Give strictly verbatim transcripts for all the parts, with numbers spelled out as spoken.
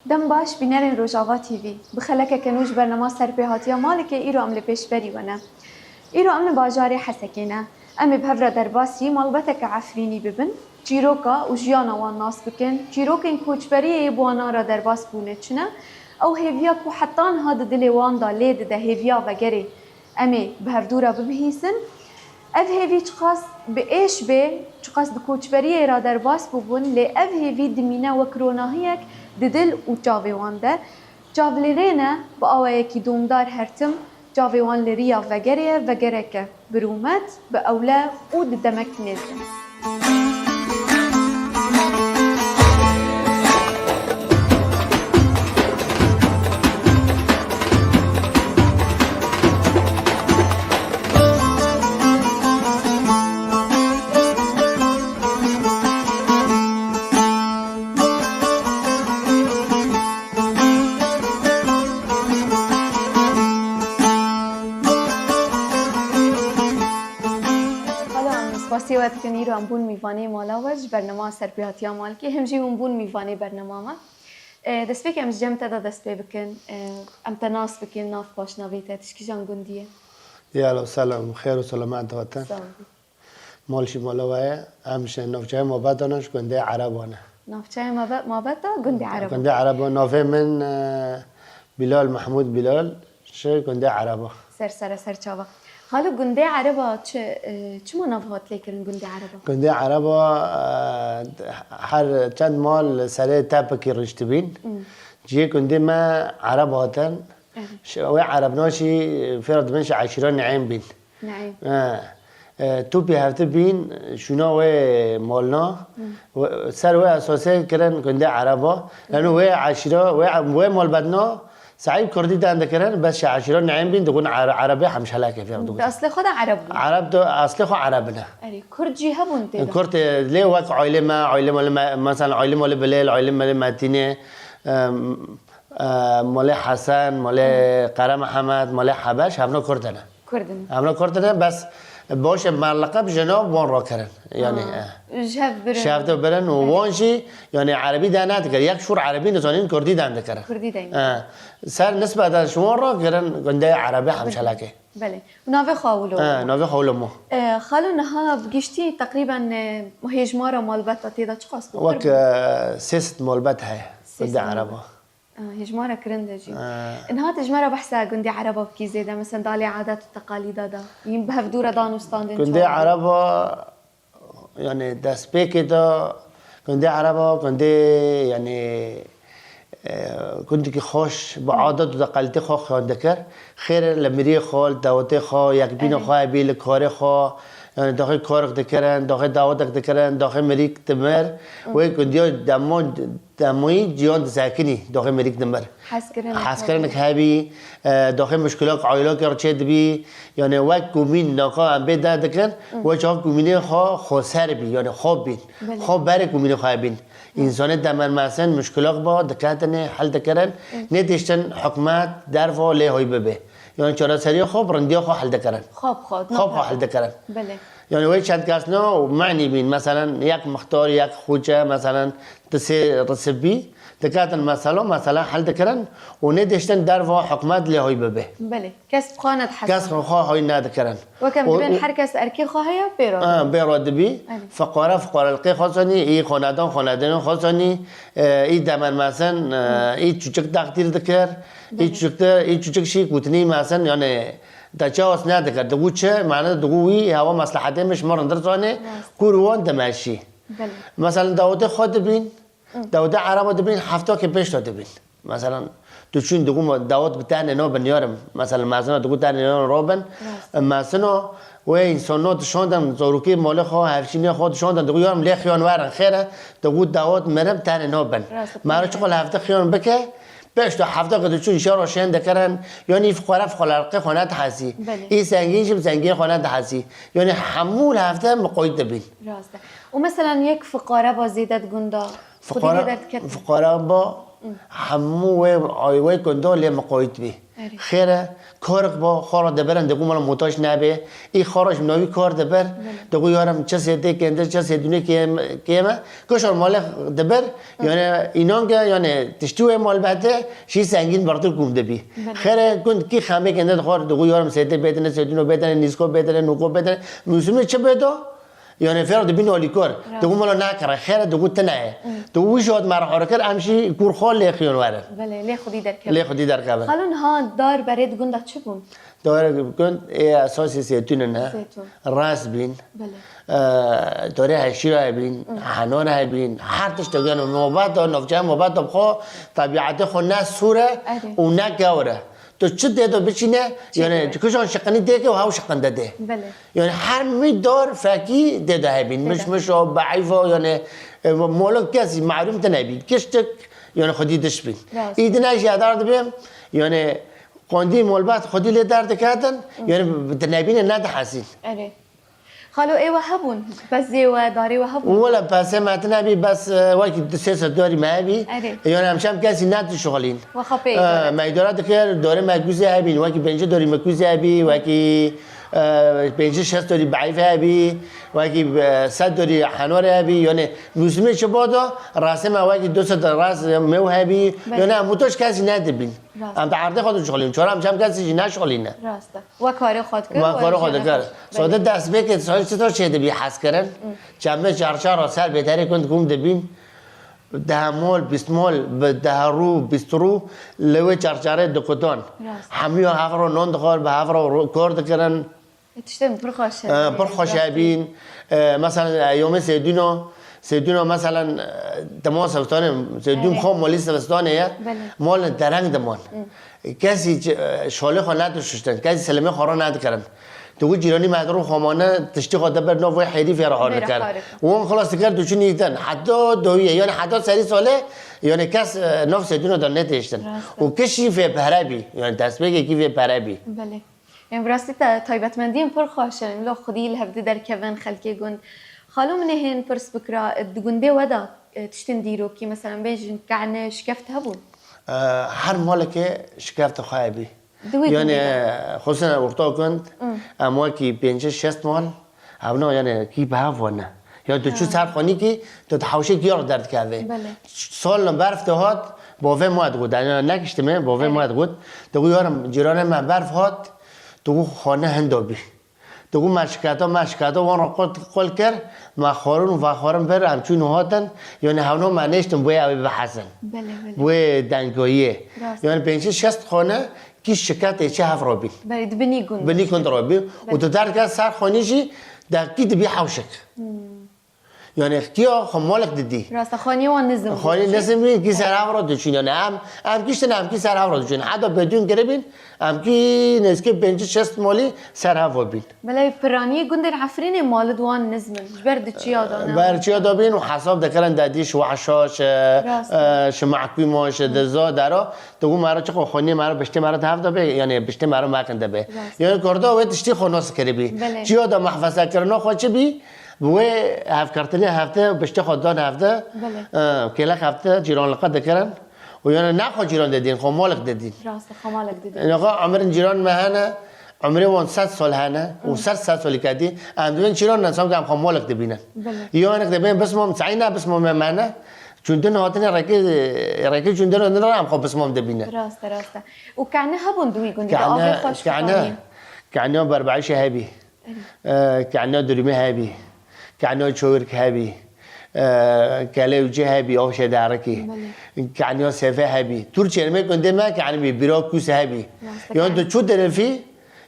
Dem baş, bînerên Rojava T V. Bi xelekeke nû ji bernama Serpêhatiya Malikê îro em li pêşberî we ne. Îro em li bajarê Hesekê ne. Em ê bi hev re derbasî malbateke Efrînî bibin, çîroka û jiyana wan nas bikin, çîrokên koçberiyê yê bi wan re derbas bûne çi ne, ew hêviya ku heta niha di dilê wan de lê dide hêviya vegerê, em ê bi hevdû re bibihîzin. Ev hêvî çiqas bi êş bê, çiqas di koçberiyê re derbas bûbûn, lê ev hêvî dimîne wek ronahiyek di dil û çavê wan de. Çavlêrêne bi awayekî domdar her tim çavê wan li riya vegerê ye, vegereke bi rûmet, bi ewle û di demek nêz de. Xalo, em spasiya we dikin, îro em bûn mîvanê mala we ji bernama Serpêhatiya Malikê, him jî hûn bûn mîvanê bernama me. E, destpêkê em ji cem te de dest pê bikin. E, em te nas bikin, nav paşnavê te, tu ji kîjan gundî yî? Ya lo, selam, xêr û selamet hatin. Sağ ol. Mal jî mala we ye. Em ji navçeya Mabeta ne, ji gundê Ereba ne. Navçeya Mabe-, Mabeta, gundê Ereba. Gundê Ereba. Navê min, e, Bilal, Mehmûd Bilal, ji gundê Ereba. Ser sere, ser çava. Xalo, gundê Ereba çi, e, çima nav hat lê kirin gundê Ereba? Gundê Ereba, e, her çend mal serê tepikî riştibîn. Hmm. Cihê gundê me Ereb hatin. Evet. Ş-, wê Erebna jî fêra dibin ji eşîra Neîm bîn. Neîm. He. E, topî hevdi bîn, şûna wê malna, Hı. wê, ser wê esasê kirin gundê Ereba. Lano wê eşîra, wê, wê malbetna sahîb kurdî dan dikirin, bes ji eşîra Neîm bîn digun Ere-, Erebê hemşelekê fêra digun. Di eslê xwe de Ereb bûn. Ereb de, eslê xwe Ereb ne. Erê, kurd jî hebûn tê de. Kurd, e, lê wek ailê me, ailê malê me, mesela ailê malê Bilêl, ailê malê Metînê, em, e, malê Hesen, malê Hı. Qere Mihemed, malê Hebeş, hevna kurd ne. Kurd in. Hevna kurd ne, bes baş e me leqeb ji nav wan rakirin. Yani, Ha. e. Ji hev birin. Ji hev de birin û Evet. wan jî, yani, erebî de nadikir. Yek şûr erebî nizanîn, kurdî de dikir. Kurdî de. E. Ser nisbeten ji wan rakirin, gundê erebî hemşelekê. Belê. Û navê xwe wilo. E, navê xwe wilo mo. E, xalo niha bi giştî teqrîben, e, hêjmara malbeta tê de çiqas bû? Wek, Pir bû. e, sê sed malbet heye. Sê sed Gundê malbet. Ereba. Ah, hêjmara kirin de jî. Ah. Niha tu ji me re behsa gundê Ereba bikî zêde, mesela dalê adet û teqalîda de. Yên bi hevdû re dan û standin Gundê çawa bû? Ereba, yani destpêkê de gundê Ereba, gundê, yani, e, gundekî xweş, bi Hmm. adet û teqalîdê xwe xwendekir. Xêr li miriyê xwe, li dawetê xwe, yekbîna Evet. xwe hebî, li karê xwe, yani daxê karek dikirin, daxê dawetek dikirin, daxê mirîk dimir. Hmm. Wê gundiya dema Demoyî ciyan disekinî, doxê mirîk dimir. Hezkirinek Hezkirinek hebî. hebî, e, doxê muşkilak aylakê re çê dibî. Yani wek komîn naka em bê derdikin, Hı. wê çax komînê xwe xweser bî, yani xwe bîn. Belê. Xwe berê komînê xwe bîn. Hı. Însanê demermesin, muşkilak ba, diketinê, hel dikirin. Hı. Nêdiştin hikûmet derva lê hay bibe. Yani çareseriya xwe, bi rindiya xwe hel dikirin. Xwe bi xwe, Xwe bi xwe naka. hel dikirin. Belê. Yani wê çend kesna menî bîn. Meselen yek mixtar, yek xuçe, meselen di sê risibî, diketin mesela, mesela hel dikirin û nêdiştin derva hikûmet lê hay bibe. Belê. Kes bi xwe nedihesibin. Kes bi xwe hay nedikirin. Weke em Û, dibên û her kes erkê xwe heye, pê re Ha, dibin. bê re dibî. Belê. Fiqare, fiqarelqê xwe sonî, î xanedan, xanedanê xwe sonî, e, î demermesin, e, Hı. î çûçik textîr dikir, î Belê. çûçik de, î çûçik şî kutinî mesin, yani te çawas nedikir. Digu çi, mane digu wî, hewa meslehetê min ji me rindir zanê, Rast. kur wan dimeşî. Belê. Mesela dawetê xwe dibîn, Hı. dawetê Ereba dibîn, hefta ke pêş de dibîn. Mesela tu çûn digu me dawet bi tenê no bin yarim. Mesela mezina digu tenê no robin. Rast. Mesino Wê însanna dişandin, zarokê malê xwe, hevşînê xwe dişandin, digo yarim lê xiyan werin, xêr e, digo dawet mirim tenê nabin. Rast e. Mero çiqol hefte xiyan bike, pêş de hefte ku diçûn jê re şên dikirin, yanî î fiqare fiqare xwe nedihesî. Belê. Î zengîn jî bi zengîn xwe nedihesî. Yanî hemû li hefte miqayît dibîn. Rast e. Û meselen yek fiqare ba zêde di gunda, xwedî Fiqare, lê derdiketin. Fiqare ba hemû wê, wê gunda lê miqayît bî. Erê. Xêr e, karik ba, xwe re dibirin, digo mala muhtac nebe. Î xwe re ji navî kar dibir. Belê. Digo yarim çi sêdê kêndir, çi sêdûnê kêm-, kêm e. Kişor malê dibir, yani înan ke, yani tiştî wê malbete, jî zengîn birtir gum dibî. Belê. Xêr e, gund kî xemê kêndir dixwar, digo yarim sêdê bêdine, sêdûno bêdine, nîsko bêdine, nûko bêdine. Mûsimê çi bêdo? Yani fêr dibîn alîkar. Rast. Digo mala nakire, xêr e, digo tine ye. Hı. Digo wî jî hat me re xwe kir, em jî kûr xwe lê xiyon werin. Belê, lê xwedî derkevin. Lê xwedî derkevin. Xalo niha dar berê di gunda çi bûn? Dar gund ê esasî zeytûnê ne. Zeytûn. Rast bîn. Belê. Ee, darê heşîra hebîn, Hı. henan hebîn, her tiştek yani mabet da, navçeya mabet da xwe, tebîetê xwe ne sûr e Erê. Û ne gewr e. Tu çi dê de biçîne, Çi yani dê? Kişan şiqinî dê ke û hew şiqinde dê. Belê. Yani her mîdar fekî dê de hebîn. Dê de. Mişmiş o, beîf o, yani, e, molok kesî mahrûm de nebî. Kiştik, yani xwedî diş bîn. Rast. Îdine jî edar dibêm, yani qandî molbat xwedî lê derdiketin, yani di nebîne nedihesîn. Erê. Xalo ê we hebûn, bezê we, darê we hebûn? Wele pesê me tine bî, bes, e, wekî du sê sed darî me hebî. Erê. Yani em şem kesî nedişuxulîn. Wexa pê E, idare. Me îdare dikir, dorê me kuzê hebîn, wekî pêncî dorî me kuzê hebî, wekî, e, pêncî şest dorî beîf hebî, wekî, e, sed dorî henwarê hebî. Yani mûsimê çi bado, rasê me wekî du sed ras mew hebî. Belê. Yani em muhtac kesî nedibîn. Rast. Em di erdê xwe dişuxulîn, çora em şem kesî jî neşuxulîne. Rast e. We karê xwe dikir, We we karê xwe jî dikir. Belê. Sade destpêkê, sade çitor çê dibî hez kirin? Hı. Çemê çarçara ser bêterê gund gum dibîn. Deh mol, bîst mol, bi deh rû, bîst rû li wê çarçarê dikutan. Rast. Hemûya hev re nan dixwar, bi hev re ro-, kar dikirin. E, tiştên pir xweş e. E, pir xweş Rastî. Hebîn. E, mesela, e, yomê sêdûno, sêdûno mesela, e, dema sevistanê, sêdûn Evet. xwe molî sevistanê ye. Belê. Mol dereng diman. Hı. Kesî ç-, e, şolê xwe nedişuştin, kesî silimê xwe re nedikirin. Digo cîranî me dirû xwe mane, tiştî xwe dibir nav wê hêrî fê re Vê re harik kir. Harik. Wan xilas dikir, diçûn îtin. Heta doyê, yani heta serî salê, yani kes, e, nav sêdûna de netêştin. Rast e. Û kişî fê pere bî, yani destpêkekî fê pere bî. Belê. Em bi rastî te taybetmendiyên pir xweş in. Lo xwedî li hevdî derkevin xelkê gund. Xalo min ê hên pirs bikira, di gundê we de, e, tiştên dîrokî, meselen bêjin kehne, şikeft hebûn? E, her malekê şikefta xwe hebî. Di wî Yani, gundê de. Xwestin orta gund, Hı. em wekî pêncî şest mal, hevna yani kî bi hev wane. Ya tu çû Ha. ser xanîkî, tu di hewşê kî re derdikeve. Belê. Sal berf dihat, bavê ma digot, yani nekiştime, bavê Evet. ma digot. Digo yarim, cîranê me berf hat, digo xane hinda bî. Digo me şiketa, me şiketa, wan re qol, qol kir, me xwarin û vexwarin bir, em çûn û hatin, yani hewna me nêştin, bûyê ew ê bihesin. Belê, belê. Bûyê dengayiyê. Rast. Yani pêncî şest xane kî şiketê çi hev re bîn. Belê, di binî gund. Binî gund re bîn. Û Belê. Tu derke ser xanî jî, derkî dibî hewşik. Hmm. Yani, tiya xwe malek didî. Rasta, xaniyê wan nizm bû. Xanî nizm bî, kî ser hev re diçûn. Yani, em, em kiştin, em kî ser hev re diçûn. Heta bedûn kiribîn, em kî nêzkî pêncî şest malî ser hev re bîn. Belê, piraniyê gundên Efrînê mali di wan nizm in. Ji ber di çiya de ne. Ber çiya de bîn û hesab dikirin, dedî şi wehşa, şi, Rast. e, şi mehkûma, şi diza, dera. Digo me re çiqo xaniyê me re, biştê me re di hev de bê, yani biştê me re mekin de bê. Rast. Yani, Kurda wê tiştî xwe nas kiribî. Belê. Çiya de mehfezekirina xwe çi bî, Bi wê hevkirtinê hevde, biştê xwe dan hevde, Belê. e, kêlek hevde cîranliqe dikirin û yani ne xwe cîran didîn, xwe malek didîn. Rast e, xwe malek didîn. Niha emirin cîran me hene, emrê wan sed sal hene û Hmm. ser sed salî kedî, em dibên cîran ne, sanki em xwe malek dibînin. Belê. Ya hinek dibên bismam, seyî ne bismam me hene, çûndin hatine rekê, rekê çûndin hatine em xwe bismam dibînin. Rast e, rast e. Û kehne hebûn di wî gundî de, Kehne, avê xweş kehne, xanî. Kehne berbeişê hebî. Erê. E, kehna durîmê hebî, kehna çewirk hebî, e, kelê û cê hebî, ew şê derikî. Belê. Kehna sêfê hebî. Tur çêrmê gundê me kehna bî, bîra kûs hebî. Rast e, Yan kehna. Tu çû dirifî,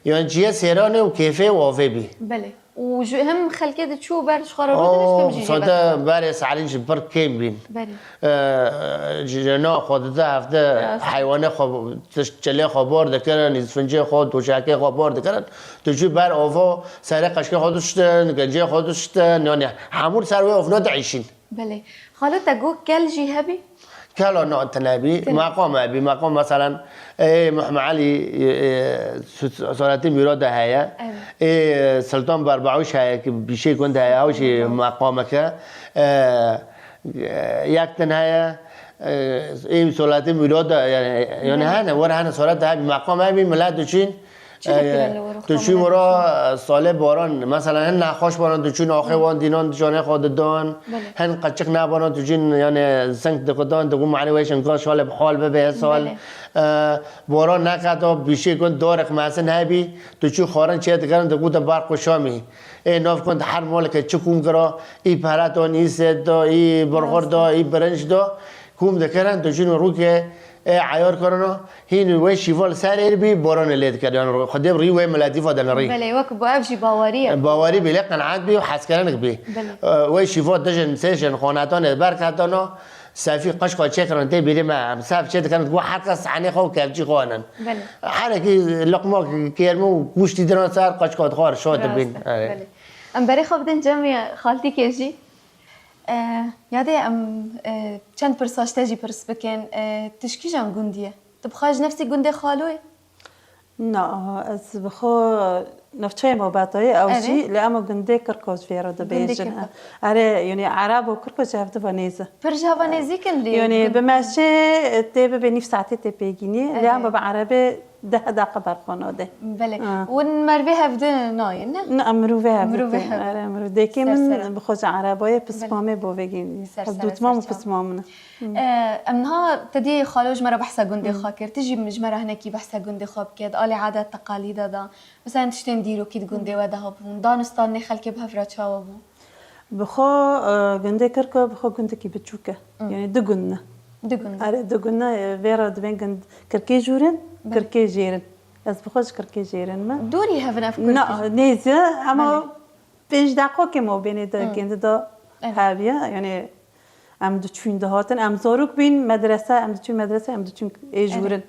yan çiyê sêranê û kêfê û avê bî. Belê. Û ji hem xelkê diçû ber ji xwe re rûdinişt, hem jî jê sade berê salîn jî bir kêm bîn. Belê. Ji na xwe dide hevde heywanê xwe, tişt çelê xwe bor dikirin, îsfincê xwe, doşakê xwe bor dikirin. Tu jî ber ova serê qeşkê xwe diştin, gencê xwe diştin, yani hemû ser wê ovna diişîn. Belê. Xalo, te got kel jî hebî? Kela na tune bî, meqam hebî. Meqam, meselen, ê Muhammed Elî, ê, Su-, Suletî Mîro de heye. Evet. Ê Sultan Berbawiş heye ki bîşê gund heye, ew jî meqameke. Ê, yek din heye. Ê, ê Suletî Mîro de, yani, yani hene, wer hene sulet hebî, meqam hebî, millet diçîn. Çi dikirin li wir û tu çû wira, e, salê baran, mesela hin nexweş baran, tu çûn axê wan dînan canê xwe didan, hin qeçik nebaran, tu çûn, yani, zing dikidan, digot, mane wê şinka şalê bi hal bibe, sal. Belê. E, baran neqeda, bîşê gund darek mezin hebî, tu çû xwarin çê dikirin, digot de ber quşamî. Ê nav gund her maleke çi kûm kira, î pere dan, î sêt da, î burxur da, î birinc da, kûm dikirin, tu çûn rûkê, Ê eyar kirina, hîn wê şîva li ser êr bî, boranê lê dikir. Yani Xwedê rî wê miletî va denirî. Belê, wek bu ev jî bawerî ye. Bawerî bî, lê qenaet bî û hezkirinik bî. Belê. Ê, wê şîva dijin, sê jin, xanetane berketana, sefî qeşka çêkirin, tê bîrê me, em sef çê dikirin, ku her kes henê xwe û kevçî xwe anin. Belê. Herekî liqma kêrme û goştî diran ser, qeşka dixwar, şo dibîn. Rast e, belê. Em berê xwe bidin cemê xaltîkê jî. E, yadê em, e, çend pirsa ji te jî pirs bikin. E, tu ji kîjan gundî ye? Tu bi xwe ji nefsî gundê xalo yî? Na, ez bi xwe navçeyê Malbatayê, ew jî lê ema gundê Kirko ji vê re dibêjin. Erê, yanî Ereb û Kirko ji hev diva nêz e. Pir ji heva nêzîk in lê. Yanî bi meşê tê bibe nîv saetê tê pêgînî, lê ema bi erebê deh deqe berxwe nade. Belê. Ha. Hûn mervê hevdi nayên, ne? Ne, em mirovê hevdi. Mirovê hevdi. Erê, mirov. Dêkê min bi xwe ji Erebayê pisma me bo vegînî. Dûtmam û pisma min e. Ee, em niha te dî xalo ji me re behsa gundê xwe kir. Tu jî ji me re hinekî behsa gundê xwe bike. Di alê adet teqalîda de. Mesela tiştên dîrokî di gundê we de hebûn. Danistanê xelkê bi hev re çawa bû? Bi xwe, e, gundê Kirko bi xwe gundekî biçûk e. Yanî du gund ne. Du gund. Erê, du gund ne, e, vê re dibên gund Kirkê Jûr in, Kirkê Jêr in. Ez bi xwe ji Kirkê Jêr in me. Dûrî hev in ev gund? Na, nêz e, ama pênc deqokê mabênê de gund de heviye. Yanî em diçûn dihatin, em zarok bîn medrese, em diçûn medrese, em diçûn ê Jûr in.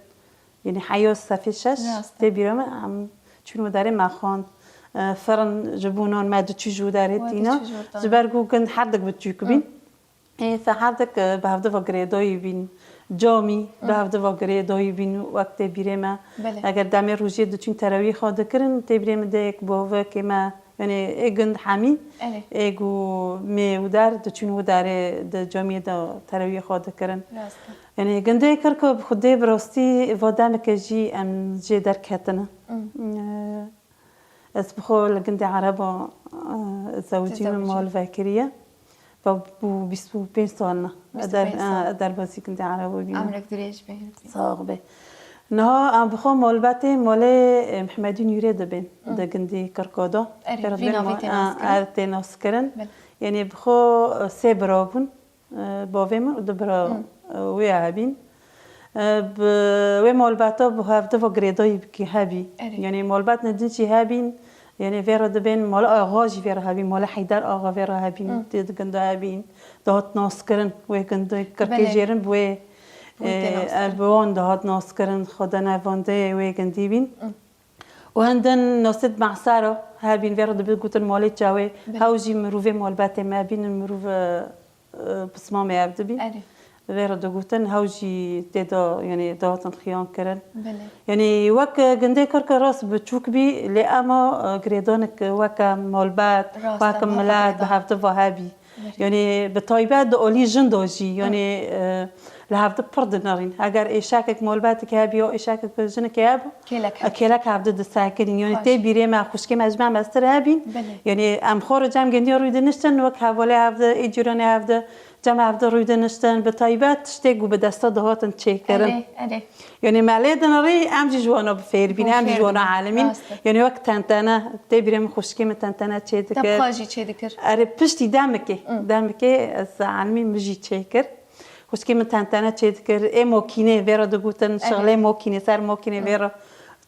Yanî heya sefê şeş tê bîra min, em çûn wê derê me xwend. E, firin ji bo nan me diçû ji wê derê tîna. Ji ber ku gund herdik biçûk bîn. Ê, fe herdik, e, bi hevdiva girêdayî bîn. Camî bi hevdiva girêdayî bîn wek tê bîrê me. Belê. Eger demê rojê diçûn terewî xwe dikirin, tê bîrê min dê yek bavekê me Yanî ê gund hemî, ê ku mê û der diçûn û derê di camiyê de terewiyê xwe dikirin. Rast e. Yanî gundê Kirko bi xwedê bi rastî va demeke jî em jê derketine. Ee, ez bi xwe li gundê Ereba, e, zewicî min mal vekiriye. Va bû bîst û pênc sal ne. Bîst û pênc sal. E, derbasî gundê Ereba bîne. Emrek dirêj be. Sax be. Niha em bi xwe malbatê malê, e, Mihemedî Nûrê dibên. Di gundî Kirko de. Erê, Pêra vî navê tê nas kirin. Er tê nas kirin. Belê. Yanî bi xwe, e, sê bira bûn. E, bavê min û du bira, e, wê hebîn. E, bi wê malbata bi hevdiva girêdayî bikî hebî. Erê. Yanî malbat ne din jî hebîn. Yanî vê re dibên mala axa jî vê re hebîn. Mala Heyder axa vê re hebîn. Tê di gunda hebîn. Dihat nas kirin. Wê gundê Kirkê Jêrin bi wê, e, bi wan dihat nas kirin. Xwedê nevandê wê gundî bîn. Û hindin Nasîd Me'sero hebîn vê re dibe gotin malê çawê. Belê. Hew jî mirovê malbatê me bînin, mirov, e, e, pismamê ev dibîn. Erê. Vê re digotin, hew jî tê de, yanî, dihatin xiyan kirin. Belê. Yanî, wek, e, gundê Kirke rast biçûk bî, lê ema, e, girêdanik weke malbat, weke milet bi hevdiva hebî. Yanî bi taybet di alî jin de jî, yanî, e, li hevdi pir dinirîn. Eger êşekek malbatekî hebî ya êşekek jinikê hebû, kêlek hebû. Kêlek hevdi disekirîn. Yanî tê bîrê me, xwişkê me ji me mestir hebîn. Belê. Yanî em xwe re cem gendiya rûy diniştin, wek hevalê hevdi, ê cîranê hevdi, cem hevdi rûy diniştin. Bi taybet tiştê ku bi desta dihatin çêkirin. Erê, erê. Yanî me lê dinirî, em jî ji wana bi fêr bîn, em jî ji wana elimîn. Rast e. Yanî wek tentene, tê bîrê min xwişkê min tentene çê dikir. Te bi xwe jî çê dikir. Erê, piştî demekê, demekê ez elimî min jî çê kir. Xwişkê min tentene çê dikir. Ê mokînê vê re digotin, şixlê mokînê, ser mokînê vê re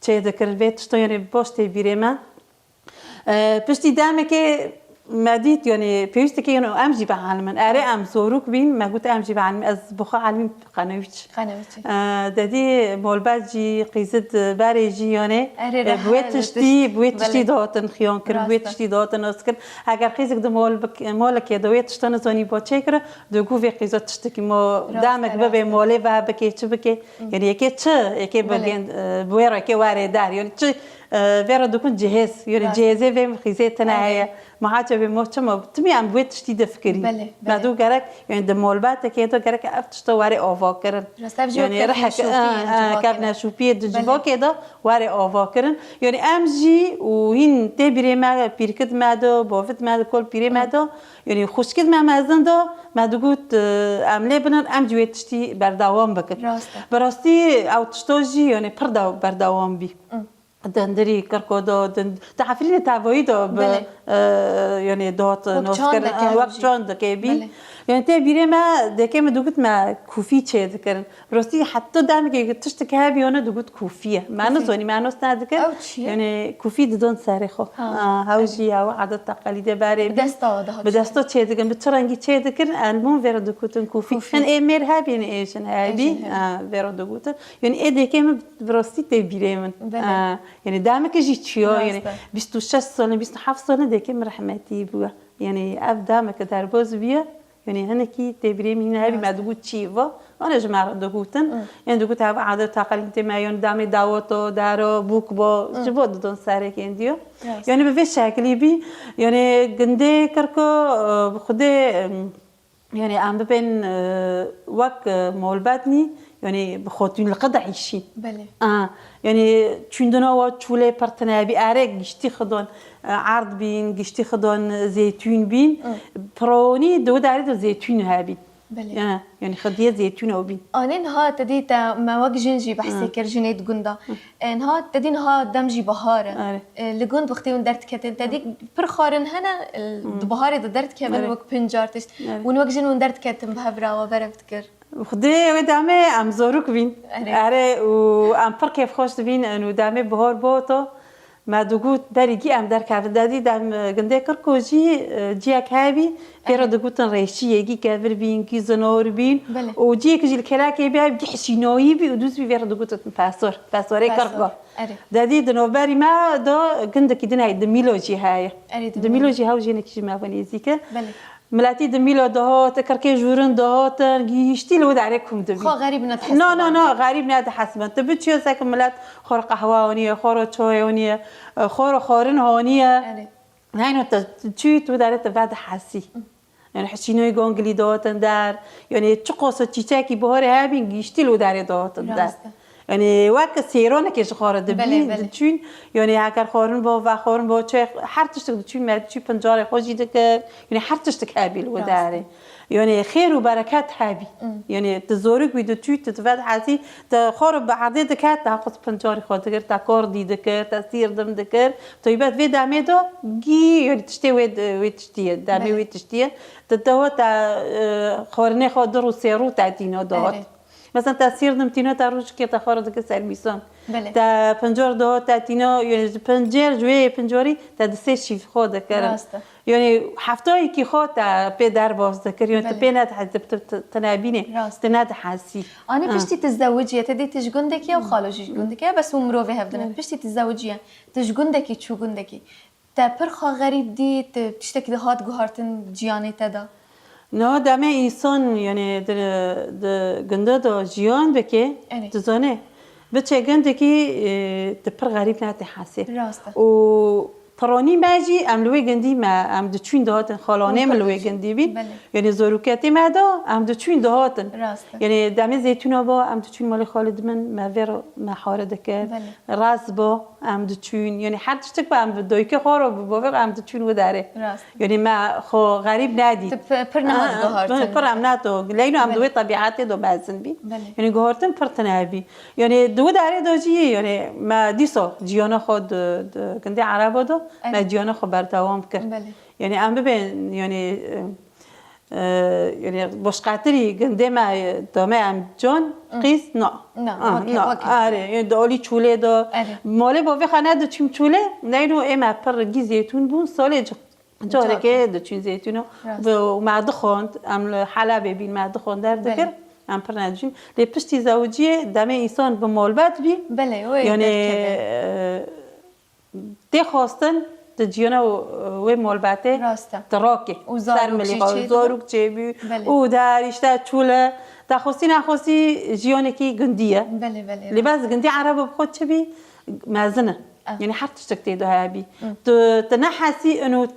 çê dikir. Vê tişta yanî baş tê bîrê me. E, piştî demekê me dît, yanî pêwîstekê, yanî em jî bielimin. Erê, em zorok bîn, me got em jî bielimin. Ez bi xwe elimîm Qenewîç. Qenewîçî. E, dedî molbet jî, qîzit berê jî, yanî, Erê, e, bi wê rehet, tiştî, bi wê tiştî Belê. dihatin xiyan kirin, bi wê Rast e. tiştî dihatin nas kirin. Eger qîzik di mol bik-, molekê de wê tişta nizanî ba çêkire, digot vê qîza tiştekî ma Rast e, demek bibe rast e. molê ve bikê, çi bikê. Yanî yekê çi, yekê Belê. bigên, e, bi wê re yekê were der. Yanî çi, e, vê re dikun cihêz. Yanî Rast. cihêzê vê qîzê tine Aynen. heye. Mihaçe vê mo çima, timî em bi wê tiştî difikirîn. Belê, Me belê. dû gerek, yanî di molbetekê de gerek ev tişta were ava kirin. Rast, ev jî Yanî wek rihek, kevneşopî, e, e, encîva kirin. kevneşopiyê di Belê. civakê de were ava kirin. Yanî em jî û hîn tê bîrê me, pîrkid me de, bavid me de, kol pîrê me Hı. de, yanî xwişkid me mezin de, me digot, e, em lê binin, em jî wê tiştî berdewam bikin. Rast e. Bi rastî ew tişta jî, yanî pir de berdewam bî. Hı. Dindirî, kirko de, din-, di Efrînê tevayî de bi, Belê. e, yanî dihat Wek nas çandeke kirin, e, wek hewcî. çandekê bî. Belê. Yanî tê bîrê me, dêkê min digot me kûfî çêdikirin. Rastî heta demekê tiştek hebî, yanî digot kûfî ye. Me Kûfî. nizanî, me nas nedikir. Ew çi ye? Yanî kûfî didon serê xwe. Ha, Ha, hew evet. jî ew adet teqelîdê berê Bi bî. desta dihat Bi çê. desta çêdikin, bi çi rengî çêdikin, em hûn vê re digotin kûfî. Kûfî. Hin ê mêr hebî, hin ê jin hebî, Ê jin hebî. ha, vê re digotin. Yanî ê dêkê min bi rastî tê bîrê min. Belê. Ha, yanî demekê jî çiya, Rast yanî e. bîst û şeş salin, bîst û heft salin dêkê min rehmetî bûye. Yanî ev demeke derbaz bûye. Yanî hinekî tê bîrê min hîn hebî Rast. me digot çi va. Ane ji me re digotin. Hı. Yanî digot ev adet teqelîdê me, yanî demê dawet o, dero, bûk bo, Hı. ji bo didon serê kêndiyo. Rast. Yanî bi vê şeklî bî. Yanî gindê kirko, e, bi xwedê, em, yanî em bibên, e, wek, e, molbetnî, yanî bi xotûnliqe de îşîn. Belê. A, yanî çûndina wa çûlê pir tine bî, erê giştî xidon, e, erd bîn, giştî xidon, e, zeytûn bîn. Hı. Pironî di wê derê de zeytûn hebîn. Belê. Ya, yanî xidiyê zeytûn ew bîn. Anê niha te dî te me wek jin jî behsê Hı. kir jinê di gunda. Hı. E, niha te dî niha dem jî bihar e. Erê. E, li gund wextê hûn derdiketin. Te dî pir xwarin hene, e, Hı. di biharê de derdikevin Erê. wek pincar tişt. Erê. Hûn wek jin hûn derdiketin bi hev re we berev dikir. Xwedê wê demê em zorok bîn. Erê. Erê, û em pir kêfxweş dibîn, û demê bihar boto. Me digot, berî gî em derkevin. Dedî dem, e, gindê Kirko jî, e, ciyek hebî, pê re Erê. digotin rêşiyê, gî kevir bîn, gî zinor bîn. Belê. Û ciyek jî li kelekê bî, gî hişînayî bî û dûz bî vê re digotin pesor, pesorê Pesor. Kirko. Erê. Dedî di navberî me de gindekî din heye, di Mîlo jî heye. Erê, di Di Mîlo Mîlo. jî hew jênekî ji me ve nêzîk e. Belê. Miletî di Mîlo dihat, kirkê jûrin dihatin, gihîştî li wê derê kom dibî. Xwe xerîb nedihesiband. Na, na, na, xerîb nedihesiband. Tu biçiyo seke milet xwe re qehwe aniye, xwe re çay aniye, xwe re xwarin haniye. Erê. Heyno te çûyî tu wê derê te vedihesî. Yanî hişînoyê gongilî dihatin der. Yanî çiqas çîçekî biharê hebîn gihîştî li wê derê dihatin der. Rast e. Yanî wek sêranekê ji xwe re dibî, Belê, belê. diçûn. Yanî heger xwarin bo, vexwarin bo, çi her tiştek diçûn, me diçû pincarê xwe jî dikir. Yanî her tiştek hebî li wê Rast e. derê. Yanî xêr û bereket hebî. Mm. Yanî tu zorik bî diçû, tu, tu vedihesî, tu xwe re bi erdê diket, te qut pincarê xwe dikir, te kordî dikir, te sîrdim dikir. Taybet vê demê de gî, yanî tiştê wê, wê tiştî ye, demê Belê. wê tiştî ye. Tu, tu te, e, xwarinê xwe du rû, sê rû te tîna dihat. Erê. Mesela te sîrdim tîne te rojikê te xwe re dike sermîsan. Belê. Te pincar dihat te tîne, yanî ji pincer, ji wê pincarî te di sê şîv xwe dikirin. Rast e. Yanî heftayekî xwe te pê derbas dikir, yanî tu Belê. pê nedihesî, tu, tu, tu nebînê, Rast. tu nedihesî. Anî Ha. piştî tu zewiciye, te dî tu ji gundekî ye û xalo jî ji gundekî ye, bes hûn mirovê hev dine. Belê. Piştî tu zewiciye, tu ji gundekî çû gundekî. Te pir xwe xerîb dît, tiştekî dihat guhartin ciyanê te de? Niha demê însan, yanî di, di gunda de jiyan bike, Erê. tu zanê, biçe gundekî, e, tu pir xerîb nedihesê. Rast e. Û piranî me jî em li wê gundî me, em diçûn dihatin, xalanê min li wê gundî bî. Belê. Yanî zorûketê me de em diçûn dihatin. Rast e. Yanî demê zeytûna ba em diçûn malê xalid min, me vê re me hare dikir. Belê. Rast bo, em diçûn. Yanî her tiştek be em bi dayikê xwe re, bi bavê xwe em diçûn wê derê. Rast. Yanî me xwe xerîb nedît. Tu pi-, pir niha Ha, digohartin. pir em neto. Leyno em di Belê. wê tebîetê de mezin bî. Belê. Yanî guhartin pir tine bî. Yanî di wê derê de jî, yanî me dîsa ciyana xwe di, di gundê Ereba de, Erê. me ciyana xwe berdewam kir. Belê. Yanî em bibên, yanî, e, e, yani boşqatirî gundê me, e, dame em can, qîz, na. Na, Ah, weke, na, weke. Are, yani di alî çûlê de. Are. Malê bavê xwe ne diçûm çûlê, neyno ê me pir gî zêtûn bûn, salê c-, carekê diçûn zêtûno. Rast. Bi, û me dixwand, em li Helebê bîn, me dixwand derdikir, Belê. Em pir nediçûn. Lê piştî zewiciyê demê însan bi malbet bî. Belê, wê Yani, derkeve. e, tê xwestin di ciyana wê malbetê Rast e. Di rakê. Û Ser zarok milî jî xwe, çê zarok çêbû. Belê. Û der işte çûle. Daxwestî nexwestî jiyanekî gundî ye. Belê, belê, Lê rast. Bes gundî Ereba bi xwe çi bî? Mezin e. Ah. Yani her tiştek tê de heye bî. Hı. Tu, tu nehesî ino tu,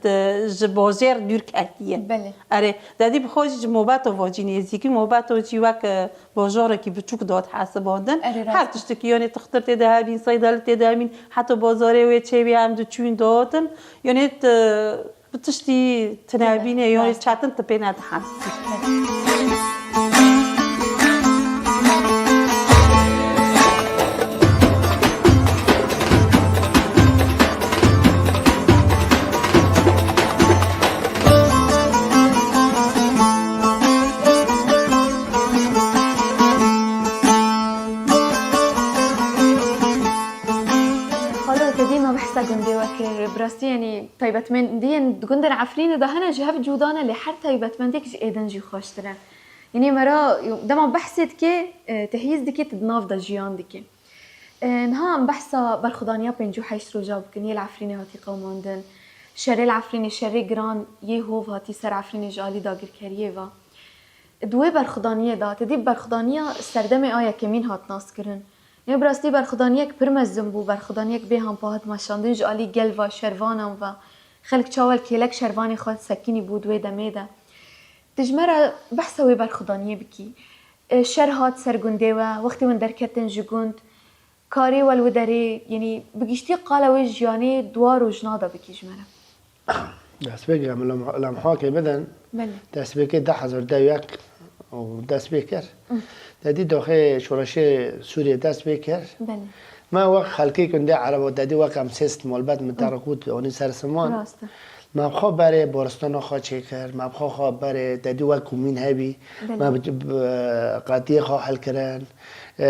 tu ji bajêr dûr ketiye. Belê. Erê, dedî bi xwe jî ji mobeto ve jî nêzîkî, mobeto jî wek, e, bajarekî biçûk dihat hesibandin. Erê, rast. Her tiştekî, yanê tixtir tê de hebîn, seydalî tê de hebîn, heta bazarê wê çêbî em diçûn dihatin. Yanê t-, bi tiştî tinebînê, yanê Rast. Çetin tu pê nedihesî. Xalo, te dî me behsa gundê we kir. Bi rastî, yanî, taybetmendiyên di gundên Efrînê de hene ji hev cuda ne, lê her taybetmendiyek ji êdin jî xweştir e. Yanî, me ra dema behsê dike, e, tehyîz dike, tu di nav de jiyan dike. E, niha em behsa berxwedaniya pêncî û heşt roja bikin, yê li Efrînê hatî qewimandin. Şerê li Efrînê, şerê giran yê hov hatî ser Efrînê ji alî dagirkeriyê ve. Di wê berxwedaniyê de, te dî berxwedaniya serdemê a yekemîn hat naskirin. Yê bi rastî berxwedaniyek pir mezin bû, berxwedaniyek bê hampa hat meşandin ji alî gel ve, şervanan ve. Xelk çawa li kêlek şervanê xwe sekinî bû di wê demê de. Tu ji me re behsa wê berxwedaniyê bikî. E, şer hat ser gundê we, wextê hûn derketin ji gund, karê we li wê derê, yanî bi giştî qala wê jiyanê di wa rojna de bikî ji me re. Destpêkê em lem-, lemhakê bidin. Belê. Destpêkê du hezar deh yek û dest pê kir. Hı. Te dî doxê şoreşê Sûriyê dest pê kir. Belê. Me wek xelkê gundê Ereba, te dî wek em sêst malbet min te re got, anî ser siman. Rast e. Me bi xwe berê boristana xwe çêkir, me bi xwe xwe berê, te dî wek komîn hebî, Belê. Me bi, bi qetiyê xwe hel kirin. E,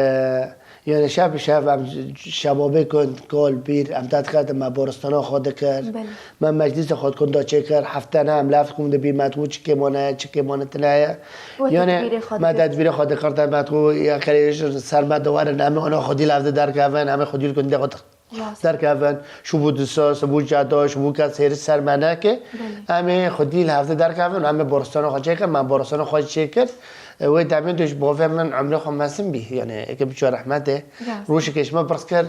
yani şev bi şev em şebabê gund, kal, pîr, em te diketin me boristana xwe dikir. Belê. Me meclîsa xwe di gunda çêkir, heftene em lev kum dibî, me digot çi kêmane ye, çi kêmane tune ye. We Yani tedbîrê xwe me dikir. Tedbîrê xwe dikir, te me digot ya xerê ji ser me diwerin, em ê ona xwedî li hev de derkevin, em ê xwedî li gundê xwe Rast. derkevin, şû bû disa, şû bû ceda, şû bû kes hêriş ser me neke. Belê. Em ê xwedî li hev de derkevin, em ê boristana xwe çêkin, me boristana xwe çêkir. E, wê demê de ji bavê min emrê xwe mezin bî, yani eke biçû rehmetê. Rast. Rojekê ji me pirs kir,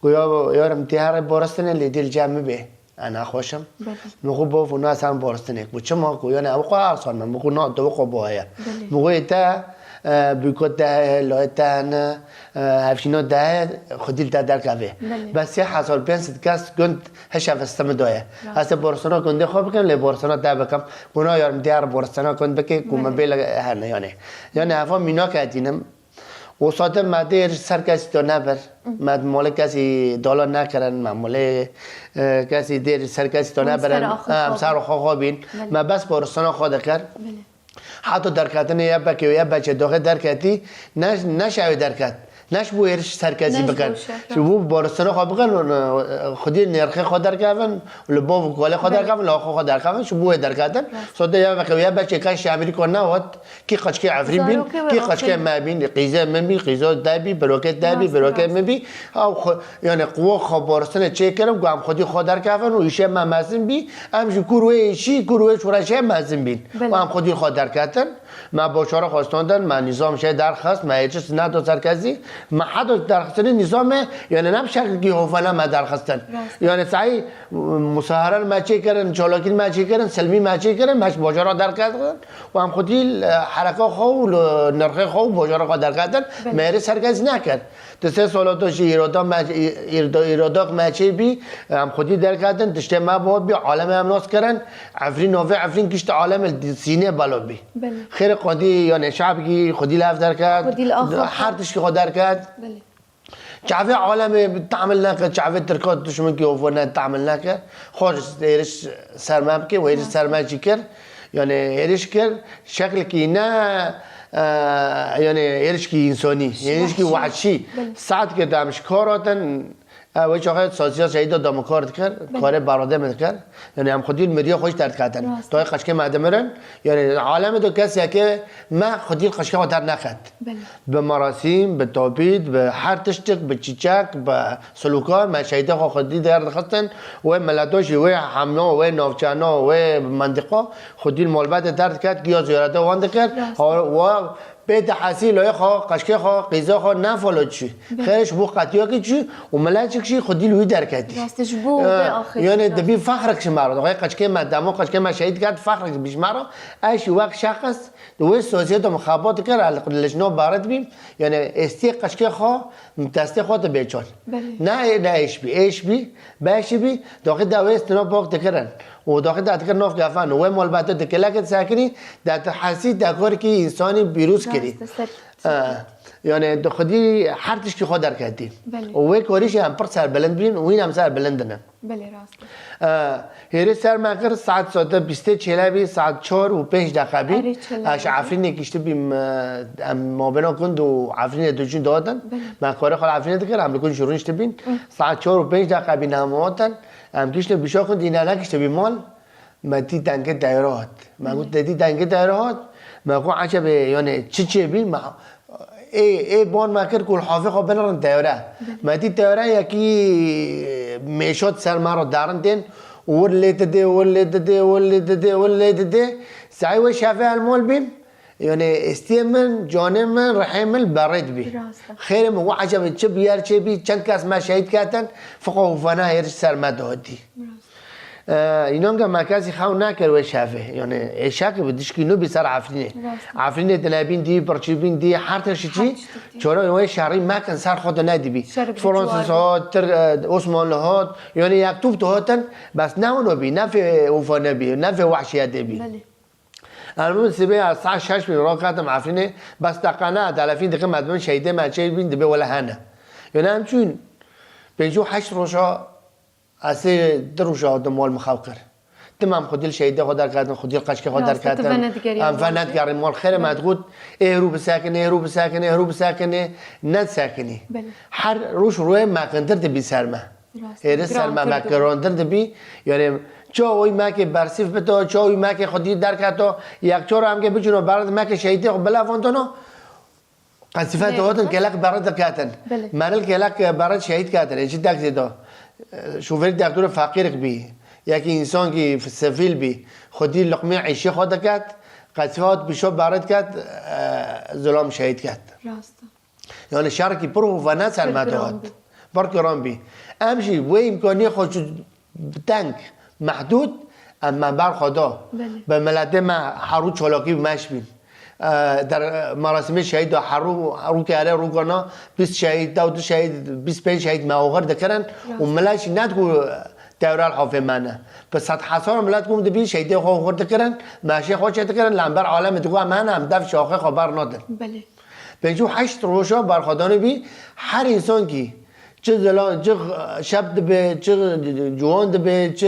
goya yarim tê herê boristinê lê dê li cem min bê. Ez nexweş im. Belê. Min got, bavo, na sen boristinê. Got, çima? Got, yani ew xwe ersal me. Min got, na, tu xwe bo heye. Belê. Min got, ê te, e, bûkot te heye, layê te hene, e, hevşîna te heye, xwedî li te derkevê. Belê. Bes sê hezar pênc sed kes gund hişe viste min daye. Rast. Ez ê boristina gundê xwe bikim, lê boristina te bikim. Got, na yarim, diyar boristina gund bike, ku min Belê. bê li hene, yani. Yani, heva mînak etînim. Wisa de me dêr ji ser kesî to nebir. Me malê kesî dala nekirin, me malê, e, kesî dêr ji ser kesî to Em nebirin. ser axa Em xwe ser bîn. Xwe xwe bîn. Belê. Me bes boristana xwe dikir. Belê. Heta derketinê ye bekê û ye beçê doxê derketî, ne, ne şevê derket. Ne ji bo êriş ser kesî Ne ji bikin. bo şer, Ji bo boristana xwe bikin û, e, xwedî nêrxê xwe derkevin, li bo û kolê xwe Belê. derkevin, li xwe xwe derkevin, ji bo wê derketin. Rast. Sote ye bekê û ye beçê ke ji Amerîka newat, Kî qeçkê Efrîn bîn, Zarokê wê kî qeçkê Efrîn. me bîn, qîzê min bî, qîza te bî, birokê te bî, Rast, birokê rast. min bî. Ew xwe, yani quwa xwe boristinê çêkirin, ku em xwedî xwe derkevin û îşê me mezin bî, em ji kûr wê îşî, kûr wê şoreşê mezin bîn. Belê. Û em xwedî xwe derketin, me boşara xwe standin, me nîzam jê derxist, me hêçis nedo ser kesî, me heta derxistinê nîzamê, yani ne bi şekilkî hovane me derxistin. Rast. Yani sahî, Musaharan me çêkirin, çalakî me çêkirin, silmî me çêkirin, me ji bajara derketin û em xwedî li hereka xwe û li nirxê xwe û bajara xwe derketin, Belê. me êrî ser kesî nekir. Di sê sala de jî îroda me, îroda, îrodak me çê bî, em xwedî derketin, tiştê me bi hot bî, alemê em nas kirin, Efrîn, navê Efrîn gişt alemê li sînê belav bî. Belê. Xêrê xwedî, yani şabkî xwedî li hev derket, Xwedî li axa xwe. her tiştî xwe derket. Belê. Çavê alemê tahmil neke, çavê tirka duşminkî ovone tahmil neke. Xwe êriş ser me bike, wê êriş ser me jî kir. Yani hêriş kir, şeklekî ne, e, yani hêrişkî însonî, hêrişkî wahşî. Belê. Saetkê de em ji kar hatin, e, wê çaxê Sosyal Şehîda de me kar dikir, karê baradê me dikir. Yani em xwedî li miriya xwe jî derdiketin. Rast. Dayê qeçkê me dimirin, yani alemê de keseke me xwedî qeçkê xwe derneket. Belê. Bi merasîm, bi tabît, bi her tiştik, bi çîçek, bi silûkan, me şehîdê xwe xwedî derdixistin, wê mileto jî, wê hemno, wê navçeno, wê mendiqo, xwedî li malbetê derdiket, giya ziyareta wan dikir. Rast. Ha, wa bê dehesî loyê xwe, qeşkê xwe, qîza xwe ne falo çû. Belê. Xêr ji bo qetiyakî çû û mileçik jî xwedî li wî derketî. Rast, ji bo Ee, wê axirî. Yani dibî fexrek ji me re. Wê qeçkê me, demo qeçkê me şehîd ket, fexrek dibî ji me re. Ez jî wek şexs, Di wê soziyê de min xebat dikir, ez li jina berê dibîm. Yani êstiyê qeçkê xwe, destê xwe dibê çol. Belê. Ne, ne êş bî, êş bî, beşî bî, doxî de wê stina bok dikirin. Û doxî de dikir nav gefan. Wê malbetê di kelekê disekinî, de tu hesî dekorkî însanî pîroz kirî. Rast, ser, Ee, ser. Yani di xwedî her tişkî xwe derketî. Belê. Û wê korî jî em pir serbilind bîn û hîn em serbilind dine. Belê, rast e. E, hêrê ser me kir, saet sode bîstê çêle bî, saet çar û pênc deqe bî. Erê, çêle Ez ji bî. Efrînê giştibîm, e, em mabêna gund û Efrînê diçûn dihatin. Belê. Me karê xwe li Efrînê dikir, em li gund jî rûniştibîn. Hı. Saet çar û pênc deqe bî, em hatin. Em giştin bîşa xwe dîna negiştibî mal. Me dî dengê teyra hat. Me got, Belê. Te dî dengê teyra hat? Me got, ecebê, yani çi çêbî? Me Ê, ê ban me kir ku li havê xwe binirin teyare. Belê. Me dî teyare yekî mêşot ser me re darin tên. Wir lê didê, wir lê didê, wir lê didê, wir lê didê. Sehî wê şevê el mol bîm. Yani êstiyê min, canê min, rihê min li berê dibî. Rast e. Xêrê min, we ecebê çi bûyer çêbî, çend kes me şehîd ketin, fiqo û fena hêriş ser me dihatî. Rast. E, înan ke me kesî xew nekir wê şevê. Yani êşek bi dişkî nû bî ser Efrînê. Rast. Efrînê dinebîn dî, birçîbîn dî, her tiştî çî. Her tiştî dî. Çora wê şerî mekin ser xwe de nedîbî. Şer bi Fransız cuar. Hat, Tir-, e, Osmanlı hat. Yani yek tûf dihatin, bes ne wino bî, ne fê ufa nebî, ne fê wahşiyetê bî. Belê. Elbûm sibê ez saet şeş bî raketim Efrînê, bes deqane delefîn dikim ez bim şehîdê me çê bîn dibê wele hene. Yani em çûn pêncî û heşt roja Ez ê du roja hatim mal min xew kir. Tim em xwedî li şehîdê xwe derketin, xwedî li qeçkê xwe Rast e, tu derketin. Venedigerî Em mal. Venedigerî mal. Xêrê me digot, ê hêrû bisekinê, hêrû bisekinê, hêrû bisekinê, nedisekinî. Belê. Her roj rûyê meqintir dibî ser me. Rast e, Hêrê ser me, me girantir dibî. Girantir dibî. Yani, ça oy mekê bersîf bito, ça oy mekê xwedî derketo, yek çor em kê biçûno berdi mekê şehîdê xwe bilevandino. Qezife Belê. Dihatin kelek bere diketin. Belê. Meril kelek bere şehîd ketin. Ê çi dek zêdo. Şofêr dektor feqîrik bî. Yekî însankî sivîl bî. Xwedî luqmê îşê xwe diket. Qezife hat pîşo bere diket. E, zilam şehîd ket. Rast e. Yani şerekî pir û ve ne ser Pir me giran dihat. Bî. Pir giran bî. Em jî wê îmkaniyê xwe çû Bi teng, mehdûd, em me ber xwe da. Belê. Bi miletê me herû çalakî bi meş bîn. E, der, merasimê şehîd de herû, herû ke erê rûkana, bîst şehîd, dewt şehîd, bîst pênc şehîd me oxir dikirin Rast. Û milet jî ne diku tewrel hafê me ne. Bi sed hezar milet ku dibî şehîdê xwe oxir dikirin, meşê xwe çê dikirin, li hember alemê diku em hene, em dev şaxê xwe ber nadin. Belê. Pêncî û heşt roja berxwedanê bî, her însankî çi zilam, çi şep dibe, çi ciwan dibe, çi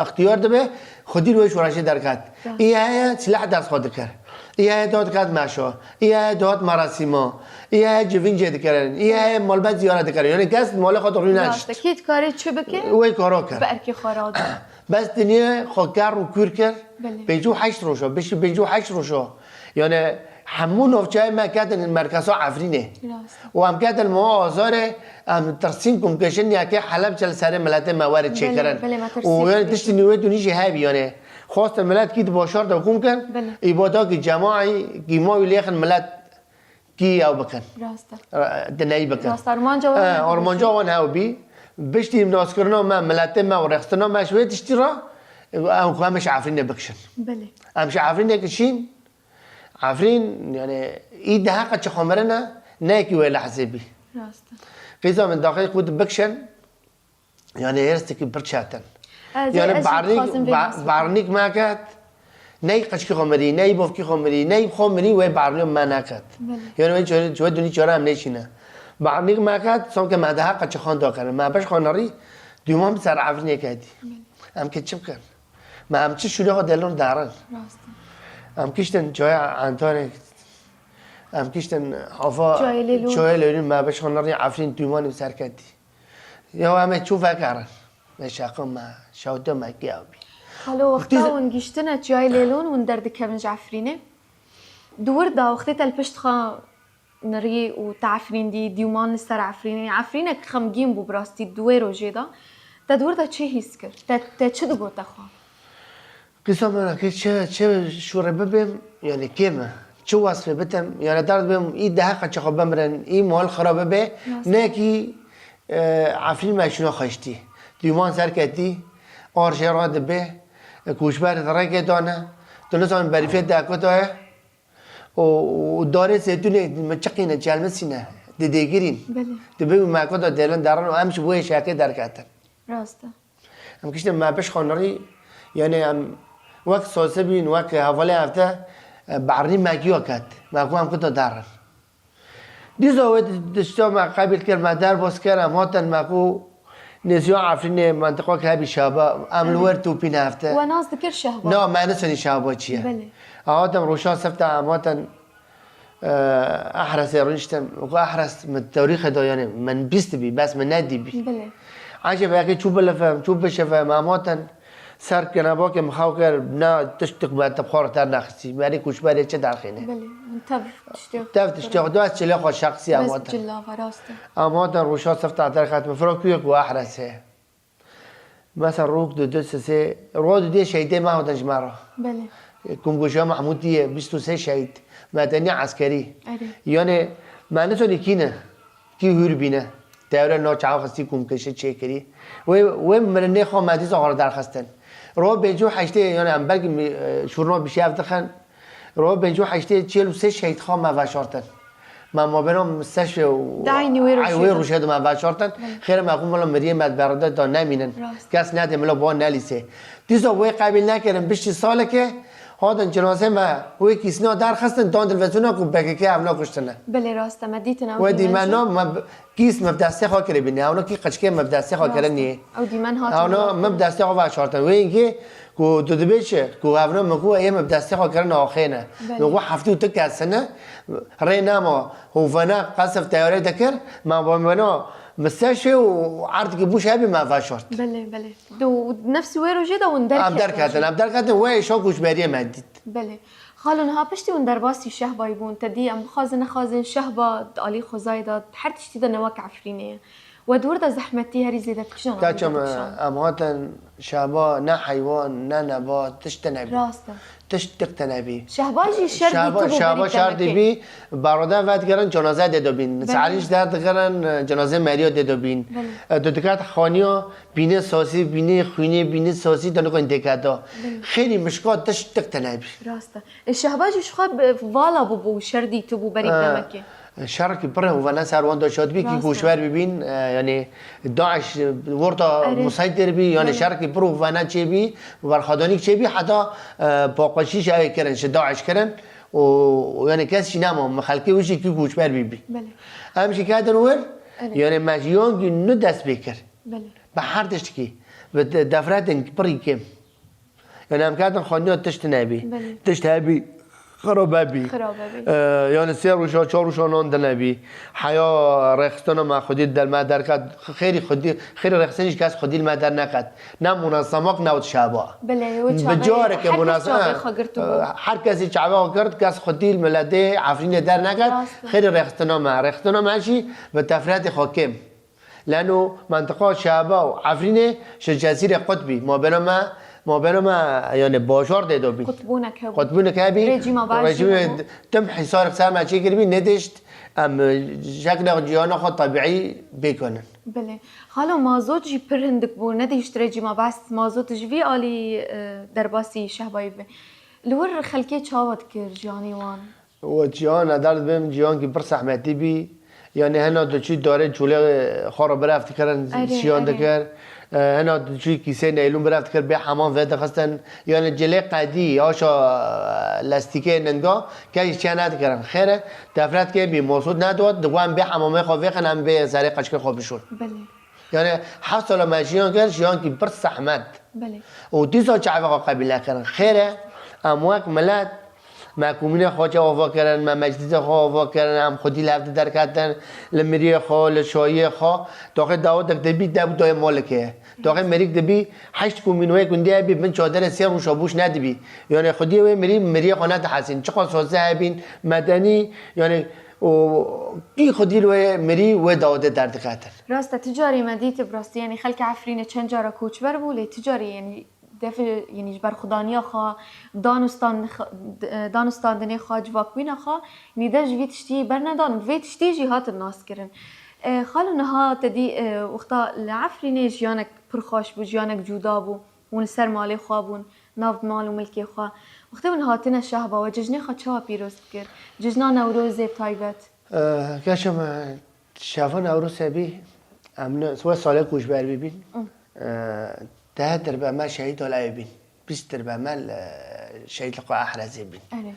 extiyar dibe, xwedî li wê şoreşê derket. Rast. Î heye silah dest xwe dikir. Î heye dihat ket meşa. Î heye dihat merasîma. Î heye civîn jê dikirin. Î heye malbet ziyaret dikirin. Yani kes malê xwe de rû Rast e. neşt. Kê dikare çi bike? Wê kara kir. Bi erkê xwe rade. Bes dinyê xwe ker û kûr kir. Belê. Pêncî û heşt roja, beşî pêncî û heşt roja. Yani hemû navçeyê me ketin merkeza Efrînê. Rast. Û em ketin meha azarê, em tirsîn ku em kişin yekê Helebçe li serê miletê me were Belê, çêkirin. belê, me tirsîn Û yani kişin. Tiştî nîwê dunî jî hebî yani. Xwestin milet kî di başar de hukûm kin, Belê. Îbada kî cemaî, kî mawî lêxin milet kî ew bikin. Rast e. Re-, Dineyî bikin. Rast, armanca wan E, hev Armanca bû. Wan hew bî. Biştî naskirina me, miletê me û rexistina me ji wê tiştî re, em ku em ji Efrînê bikişin. Belê. Em ji Efrînê kişîn, Efrîn, yani, î deheqa çi xwe mirine, ne yekî wê lehzê bî. Rast e. Qîza min daxê ku tu bikişin, Yani hêrstekî pir çetin. Ez, Yani ez jî barnîk, dixwazim vê ba-, nasî barnîk me ket, ney qeçkî xwe mirî, ney bovkî xwe mirî, ney xwe mirî wê barnî me neket. Belê. Yani wê çare, wê dunî çare em nêşîne. Barnîk me ket, sanke me daha qeçixan da kirin. Me beş xwe nerî, dûman bi ser Efrînê ketî. Belê. Em ke çi bikin? Me em çi şûlê xwe delon darin. Rast e. Em kiştin çaya Antarê, em kiştin hava Çayê Lêlûn. Çayê Lêlûn, me beş xwe nerî Efrîn Dûmanî serketî. Ya em ê çû vegerin. Me şaqin me, şewte me giya bî. Xalo, wexta Dîz- hûn giştine Çiyayê Lêlûn, hûn derdikevin ji Efrînê. Di wir de wextê te li pişt xwe nirî û te Efrîn dî, dîwman li ser Efrînê. Efrînek xemgîn bû bi rastî di wê rojê de. Te di wir de çi hîs kir? Te, te çi digot te xwe? Qîsa min ke çi, çi şûrê bibêm, yani kêm e. Çi wesfê bitim, yani derdibêm, î dehe qeçê xwe bimirin, î mal xira bibe, Nasıl? Nekî, e, Efrîn me şûna xweştî. Dîwman serketî, arjê radibe, e, koçber di rêkê dane, tu nizanin berîfê dekuta ye, û, û darê zeytûnê min çiqîne, çelmisîne, didêgirîn. Belê. Dibe û me kota dêlin derin û em ji bo yê şekê derketin. Rast e. Em kiştin me pişt xwe nirî, yani em wek sosibîn, wek hevalê hevte, e, behrî me giya ket. Me ku em kuta darin. Dîsa wê tişta me qebîl kir, me derbas kir, em hatin me ku nêziya Efrînê mentiqa ke hebî Şaba, em li wer topîn hevte. We nas dikir Şehba? Na, me nisanî Şaba çi ye. Belê. Em hatin roşa sifte, em hatin Ehresê rûniştim. Wexwe Ehres min tarîxê de, yani min bîst bî, bes min nedîbî. Belê. Ecêb yekê çû bilifim, çû bişifim, em hatin ser kinebakê min xew kir, ne tiştik me te xwe re dernexistî. Merî koçberê çi derxîne? Belê, min tev tiştê Tev tiştê xwe, ez çilê xwe şexsî em Bes hatin. Cilava, rast e. Em hatin roşa sifta derket min, fira kuyek û Ehres heye. Mesela rok du du sisê, rok du dê şehîdê me hatin ji me re. Belê. Komgoşiya Mehmûdiyê, bîst û sê şehîd, medenî eskerî. Erê. Yani, me nisanî kî ne, kî hûr bîne. Tewre na çawa xistî komkişî çêkirî. Wê, wê mirinê xwe me dîsa xwe re derxistin. Rok pêncî û heştê, yani em belkî mi-, e, şûrna bişî ev dixin. Rok pêncî û heştê çil û sê şehîd xwe me veşartin. Me mabêna misteşfê û Daînî wê rojê wê de. rojê de me veşartin. Belê. Xêr me xwe mila miriyê me berinde da nemînin. Rast. Kes nedê mila ba nelîsê. Dîsa wê qebîl nekirin, biştî salekê hatin cinazê me wê kîsina derxistin, dan televîzyona ku P K K evna kuştine. Belê rast e, me dîtin ew Wê dîmen dîmen jî. na me b-, kîs me bi destê xwe kiribî ne, ewna kî qeçkê me bi destê xwe Rast e. kirinî. Ew dîmen hatin Ewna rast e. me bi destê xwe veşartin. Wê yekê Ku tu dibê çi? Ku evna min ku ê min bi destê xwe kirine axê ne. Belê. Min ku heftê û tu kes hene, rê nema, hovena qesf teyarê dikir, me bamena misteşfê û erdikî bûş hebî me veşart. Belê, belê. Du, nefsî wê rojê de hûn Em derketin, derketin. em derketin, wê êşa koçberiyê me dît. Belê. Xalo, niha piştî hûn derbasî Şehbayî bûn, te dî em bixwazin nexwazin Şehba di alî xwezayê de her tiştî de ne wek Efrînê ye. We di wir de zehmetî herî zêde dikişand, Kaçim, herî zêde dikişand. em hatin Şehba ne heywan, ne nebat, tişt tine bî. Rast e. Tişt tik tine bî. Şehba jî şer Şehba, dîtibû Şehba berî şer demekê. dîbî, baroda vedikirin, cenaze dê dobîn. Belê. Serîş derdikirin, cenaze meriya dê dobîn. Belê. E, tu diket xaniya, bînê sasî, bînê xwînê, bînê sasî, danikin dêketa. Belê. Xêrî mişka tişt tik tine bî. Rast e. E, Şehba jî ji xwe bi-, vala bûbû, şer dîtibû berî Ha, demekê. Şerekî pir û vana ser wan da şad bî, kî Rast e. koçber bibîn, e, yani DAIŞ, e, orta Erê. musaytir bî, yani Belê. şerekî pir û vana çêbî, berxwedanîk çêbî, heta, e, paqijî ji ew kirin, ji DAIŞ kirin, û, û yani kes jî nema, min xelkê wî jî kî koçber bîbî. Belê. Em jî ketin wir, Erê. yani me jî yangî nu dest pê kir. Belê. Bi her tiştikî, bi de-, defretên pirî kêm. Yani em ketin xweniya tişt nebî. Belê. Tişt hebî, xirabe bî. Xirabe bî. Ee, yani sê roja, çar roja nan dinebî. Heya rêxistina me xwedî der me derket, xêrî xwedî, xêrî rêxistinî ji kes xwedî li me derneket. Ne munasemak ne wt şeba. Belê, wê Bi çaxê careke her kes munase-, çavê xwe girtibû. Ee, her kesî çavê xwe girt, kes xwedî li miletê Efrînê derneket. Rast e. Xêrî rêxistina me. Rêxistina me jî bi tefretê xwe kêm. Leno mentiqa Şehba û Efrînê ji Cezîrê qut bî. Mabêna me, mabêna me, yani bajar dê do bî. Qutbûnek hebû. Qutbûnek hebî. Rejîma baş Rejîmê jî hebû. tim hîsar ser me çêkiribî, nedişt em şekla cîhana xwe tebîî bêkinin. Belê. Xalo mazot jî pir hindik bû. Nedişt rejîma bes mazot ji vî alî, e, derbasî Şehbayî bibe. Li wir xelkê çawa dikir jiyanê wan? Û cîhan, ez derdibêm cîhankî pir zehmetî bî. Yanî hena diçû darê çolê xwe re bi rev dikirin, Erê, şiyan erê. dikir. E, hena diçû kîsê neylon bi rev dikir, bê hemam vedixistin. Yanî cilê qedî, aşa lestîkê ninga, kes çê nedikirin. Xêr e, tefret kê bî, mosût nedihat, dixwe em bê hemamê xwe vêxin, em bê serê qeçkê xwe bişon. Belê. Yanî heft sala me jiyan kir, jiyankî pir zehmet. Belê. Û dîsa çavê xwe qebîle kirin. Xêr e, em wek milet, me komînê xwe çi ava kirin, me meclîsê xwe ava kirin, em xwedî li hev di derketin, li miriyê xwe, li şayiyê xwe. Doxê dawitek dibî, dev dayê malikê ye. Doxê mirîk dibî, heşt komîn wê gundê hebî, bin çadirê sê rûşa bûş nedibî. Yanê xwediyê wê mirî, miriyê xwe nedihesîn. Çiqas sazî hebîn, medenî, yanê û kî xwedî li wê mirî, wê dawidê derdiketin. Rast e, tu carî me dît, bi rastî, yanî xelkê Efrînê çend cara koçber bû, lê tu carî, yanî, Dev, yanî ji ber xwedaniya xwe, dan û stand-, dan û standinê xwe, civakbûna xwe, nî dev ji vî tiştî bernedan û bi vê tiştî jî hatin naskirin. E, xalo niha te dî, e, wexta li Efrînê jiyanek pir xweş bû, jiyanek cuda bû. Hûn li ser malê xwe bûn, nav mal û milkê xwe. Wextê hûn hatine Şehba, we cejnê xwe çawa pîroz dikir? Cejna Newrozê bi taybet? E, Geşa me, Şeva Newrozê bî, em ne, we salê koçber bibîn. Mm. E, deh dirbe me şehîd ol ew bîn. Bîst dirbe me li şehîdlixwa Ehrezê bîn. Erê.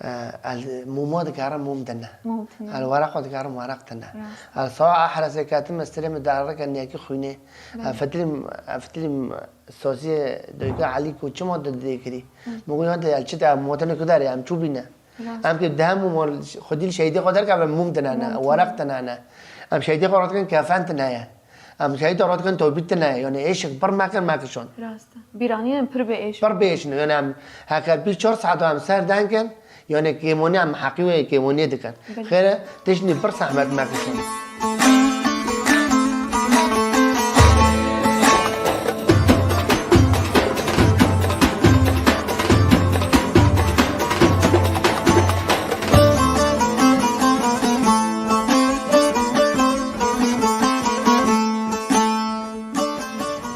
E, el mûma digerin mûm dine. Mûm dine. El wereqa digerin wereq dine. Rast. El sawa Ehrezê ketim, ez tirê min derike niyekî xwînê. Belê. E, fitilîm, e, fitilîm saziyê doyka Elî ku çima didê kirî. Hı. Min got, "Hadi el çi de, em watanê ku derê, em çû bîne." Rast. Em ki dem û mal xwedî li şehîdê xwe derkevin, mûm tine ne, Mûm tine. Weraq tine ne. Em şehîdê xwe radikin, kefen tine ye. Em şehîda radikin, tobît tine ye. Yanî êşik bir mekin, mekişon. Rast e. Bîranîn pir bi êş. Pir bi êş ne. Yanî em heker pî çar saet em ser denkin, yanî kêmonî em heqî wê kêmonî dikin. Belê. Xêr e, tiştî bir zehmet mekişon.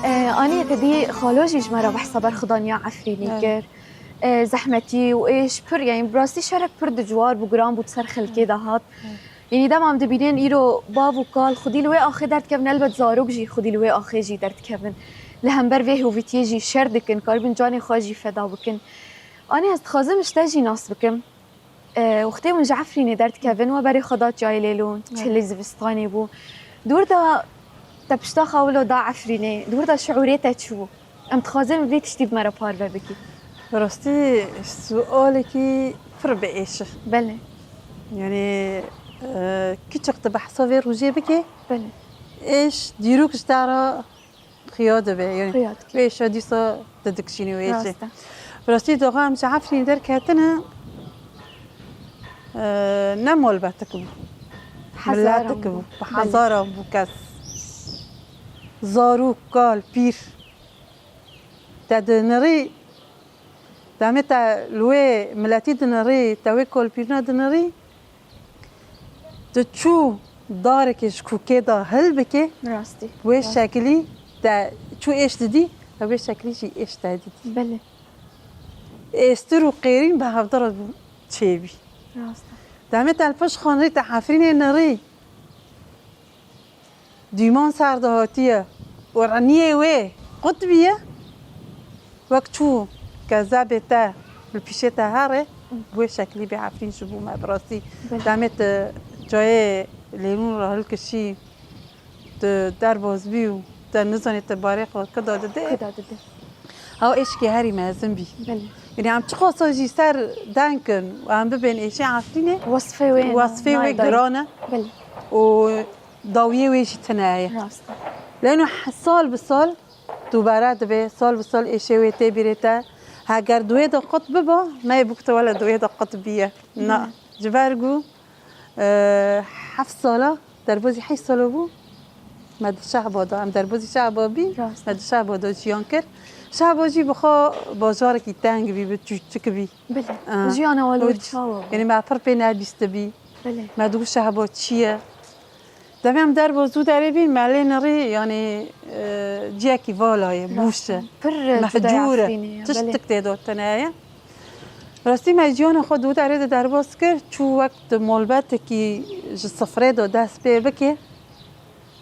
E, Anî, te dî xalo jî ji me re behsa berxwedaniya Efrînê Evet. kir. E, zehmetî û êş pir, yanî bi rastî şerek pir ducwar bû, giran bû, di ser xelkê de hat. Evet. Yanî dema em dibînin îro bav û kal xwedî li wê axê derdikevin, elbet zarok jî xwedî li wê axê jî derdikevin. Li hember vê hovîtiyê jî şer dikin, karibin canê xwe jî feda bikin. Anî ez dixwazim ji te jî nas bikim. E, wextê hûn ji Efrînê derdikevin, we berê xwe da çiyayê Lêlûn, Evet. çilê zivistanê bû. Dûr da te pişta xwe wilo da Efrînê, dûr da şiûrê te çi bû? Em dixwazin vê tiştî bi me re parve bikî. Bi rastî sualekî pir bi êş e. Belê. Yanî, e, kiçik tu behsa vê rojê bikê, Belê. êş dîrok ji te re xiya dibe. Yanî, Xiya dike. vê êşa dîsa tu dikişînî wê êşê. Rast e. Bi rastî doxa em ji Efrînê derketine, e, ne malbetik bû. Hezaran Miletik bû. bû. Bi Belê. hezaran bû kes. Zarok, kal, pîr. Te dinirî, demê te li wê miletî dinirî, te wê kolpîrina dinirî, tu çû darekê ji kûkê de hil bikê, Rastî. wê Rastî. şekilî te çû êş didî, te wê şekilî jî êş te didî. Belê. Êstir û qêrîn bi hevdira çêbî. Rast e. Demê te li pişt xanirî te Efrînê nirî. Dîman ser de hatiye û reniyê wê qut bîye, wek çû kezebê te li pîşê te here, bi wê şeklî bê Efrîn ji bo me bi rastî. Belê. Demê tu cayê Lêlûn re hilkişî, tu derbas bî û te nizanê tu barê xwe kida didê. Kida didê. Ew êşkê herî mezin bî. Belê. Yanî em çiqasa jî ser deng kin û em bibên êşê Efrînê, Wesfê wê ne, wesfê wê nayê dayî. giran e. Belê. Û dawiyê wê jî tune ye. Rast e. Leno he-, sal bi sal dubare dibe, sal bi sal êşê wê tê bîrê te. Heger di wê de qut biba, nayê bigute wele di wê de qut bîye. Na, Belê. ji ber ku, e, heft sala, derbazî heşt sala bû, me di Şehba de, em derbazî Şehba bî, Rast. me di Şehba de jiyan kir. Şehba jî bi xwe bajarekî teng bî, bi çûçik bî. Belê. Ah. Jiyana we li wir Û çawa bû? Yanî me pir pê nebîstibî. Belê. Me digot Şehba çi ye? Demê em derba zû derê bîn, me lê nirî, yanî, e, ciyekî vala ye, Rast bûş e. e. Pir Mehcûr e. Efrînê ye, Tiştik belê. tê de tune ye. Rastî me ciyana xwe di derê de derbas kir, çû wek di malbetekî ji sifrê de dest pê bike.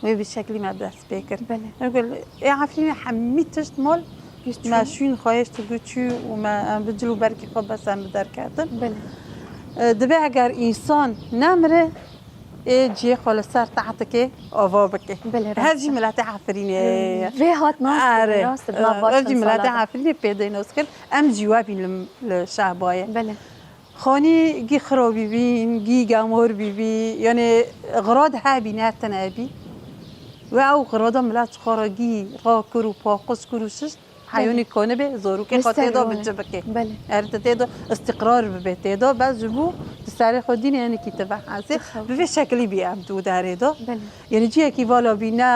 Wê bi şeklî me dest pê kir. Belê. Em got, ê Efrînê hemî tişt mal, Giş çû. me şûn xwe hêşt û giş çû û me, em bi cil û berkî xwe bes em bi derketin. Belê. E, dibe eger însan nemire, Ê cihê xwe li ser tahtike ava bike. Belê, rast e. Ev jî miletê Efrînê ye. Vê hat nas kirin, rast e, nav baş kirin. Ev jî miletê Efrînê pê dê nas kir. Em jî we bîn li, li Şehbayê. Belê. Xanî gî xirabî bîn, gî gemor bîbî. Yanê xirad hebî, ne tune bî. We ew xirada milet ji xwe re gî rakir û paqij kir û şişt. Heyonî konibe, zorûkê xwe tê de bi ci bike. Belê. Er tu tê de îstiqrar bibe tê de, bes ji bo tu serê xwe dînê hinekî tu vehesê, bi vê şeklî bî em dû derê de. Belê. Yanî ciyekî vala bî, ne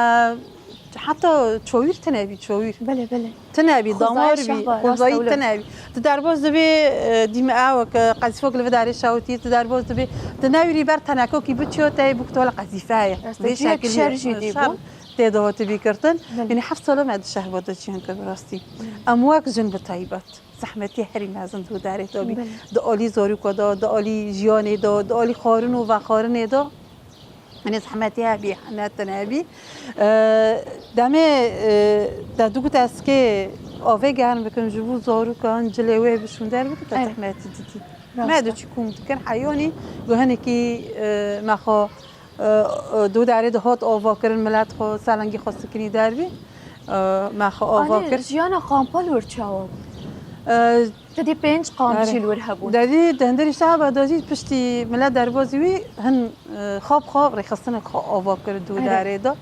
heta çawîr tune bî, çawîr. Belê, belê. Tune bî, damar bî, xwezayî tune bî. Tu derbas dibî, e, dîme ew ke qezîfok li vê derê şewitî, tu derbas dibî, tu newîrî ber tenekokî biçiyo, te yê bûk tu wele qezîfe ye. Rast e, vê şeklî şer jî dî bû. Tê de hatibî girtin. Belê. Yanî heft sala me di Şehba de jiyan kir bi rastî. Belê. Em wek jin bi taybet zehmetî herî mezin di wê derê de bî. Belê. Di alî zarûka de, di alî jiyanê de, di alî xwarin û vexwarinê de. Yanî zehmetî hebî, ne tune hebî. E, demê, e, te digot ez kê avê germ bikim ji bo zarûkan cilê wê bişûnder bikim, te zehmetî didî. Rast e. Me diçû kom dikir heyonî, go hinekî, e, me xwe Dû derê de hat avakirin, milet xwe selengî xwe sikinî dervî. Me xwe ava kir. Jiyana kampa li wir çawa bû? Te dî pênc kamp jî li wir hebûn. Te dî di hundirî Şehba de jî piştî milet derbazî wî hin, e, xwe bi xwe rêxistinek xwe ava kir dû derê de.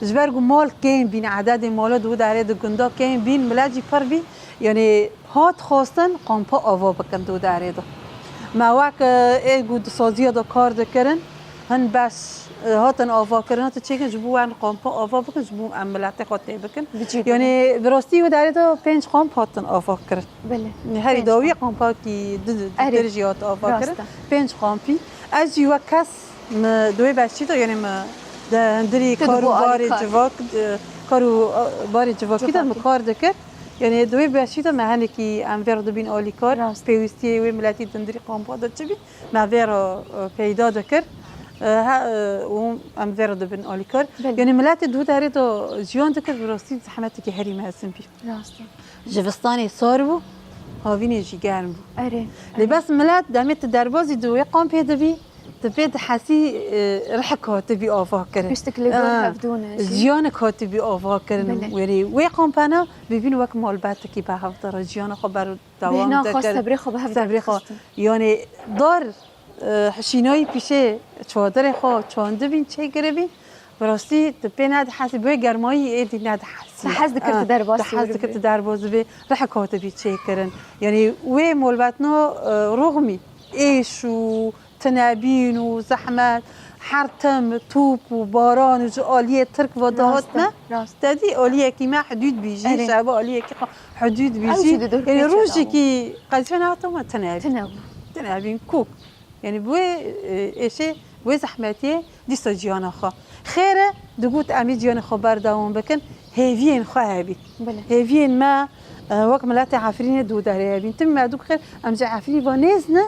Ji ber ku mal kêm bîn, ededê mala dû derê de gunda kêm bîn, milet jî pir bî. Yanî Hat xwestin kampa ava bikin dû derê de. Me wek, e, ê ku di saziya de kar dikirin, hin beş, e, hatin avakirin, hatin çêkin ji bo em kampa ava bikin, ji bo em miletê xwe tê bikin. Yanî bi rastî wê derê de pênc kamp hatin avakirin. Belê. Herî dawî kampakî di, di, dir jî hat avakirin. Pênc kampî. Ez jî wek kes mi di wê beşî de, yanî mi di hundirî kar û barê civak, e, kar û, e, barê civakî de mi kar dikir. Yanî di wê beşî de me hinekî em vê re dibîn alîkar, pêwîstiyê wê miletî di hundirî kampa de çi bî, me vê re, e, peyda dikir. E, he, e, û em vê re dibin alîkar. Belê. Yanî miletê di wê derê de jiyan dikir, bi rastî zehmetekî herî mezin bî. Rast e. Jivistanê sar bû, havînê jî germ bû. Erê. Lê bes milet demê tu derbazî di wê kampê de bî, Tu pê dihesî, e, rihek hatibî ava kirin. Piştik li gor hevdû ne jî. Jiyanek hatibî ava kirin. Belê. Werî wê kampana bibîn wek malbetekî bi hev de re jiyana xwe berdewam dikirin. Bêhna xwe, sebrê xwe bi hev de dixistin. Yanê dar, e, hişînayî pîşê çadirê xwe çandibîn, çêkiribîn. Bi rastî tu pê nedihesî, bi wê germayî êdî nedihesî. Tu hez dikir tu derbasî tu hez dikir tu derbas bibî, rihek hatibî çêkirin. Yanî wê malbetna, e, roxmî êş û tinebîn û zehmet, her tim top û baran û ji aliyê Tirk ve dihatine. Rast e, rast. Te dî aliyekî me hidûd bî jî, erê, şeva aliyekî xwe hidûd bî jî. Yanî rojekî qezîfe nehata me tinebî. Tinebû. Tinebîn kok. Yanî bi wê, e, êşê, wê zehmetiyê dîsa ciyana xwe. Xêr e, digot em ê ciyana xwe berdewam bikin, hêviyên xwe hebî. Belê. Hêviyên me, e, wek miletê Efrînê dû derê hebîn. Tim me dû xêr, em ji Efrînê ve nêz ne,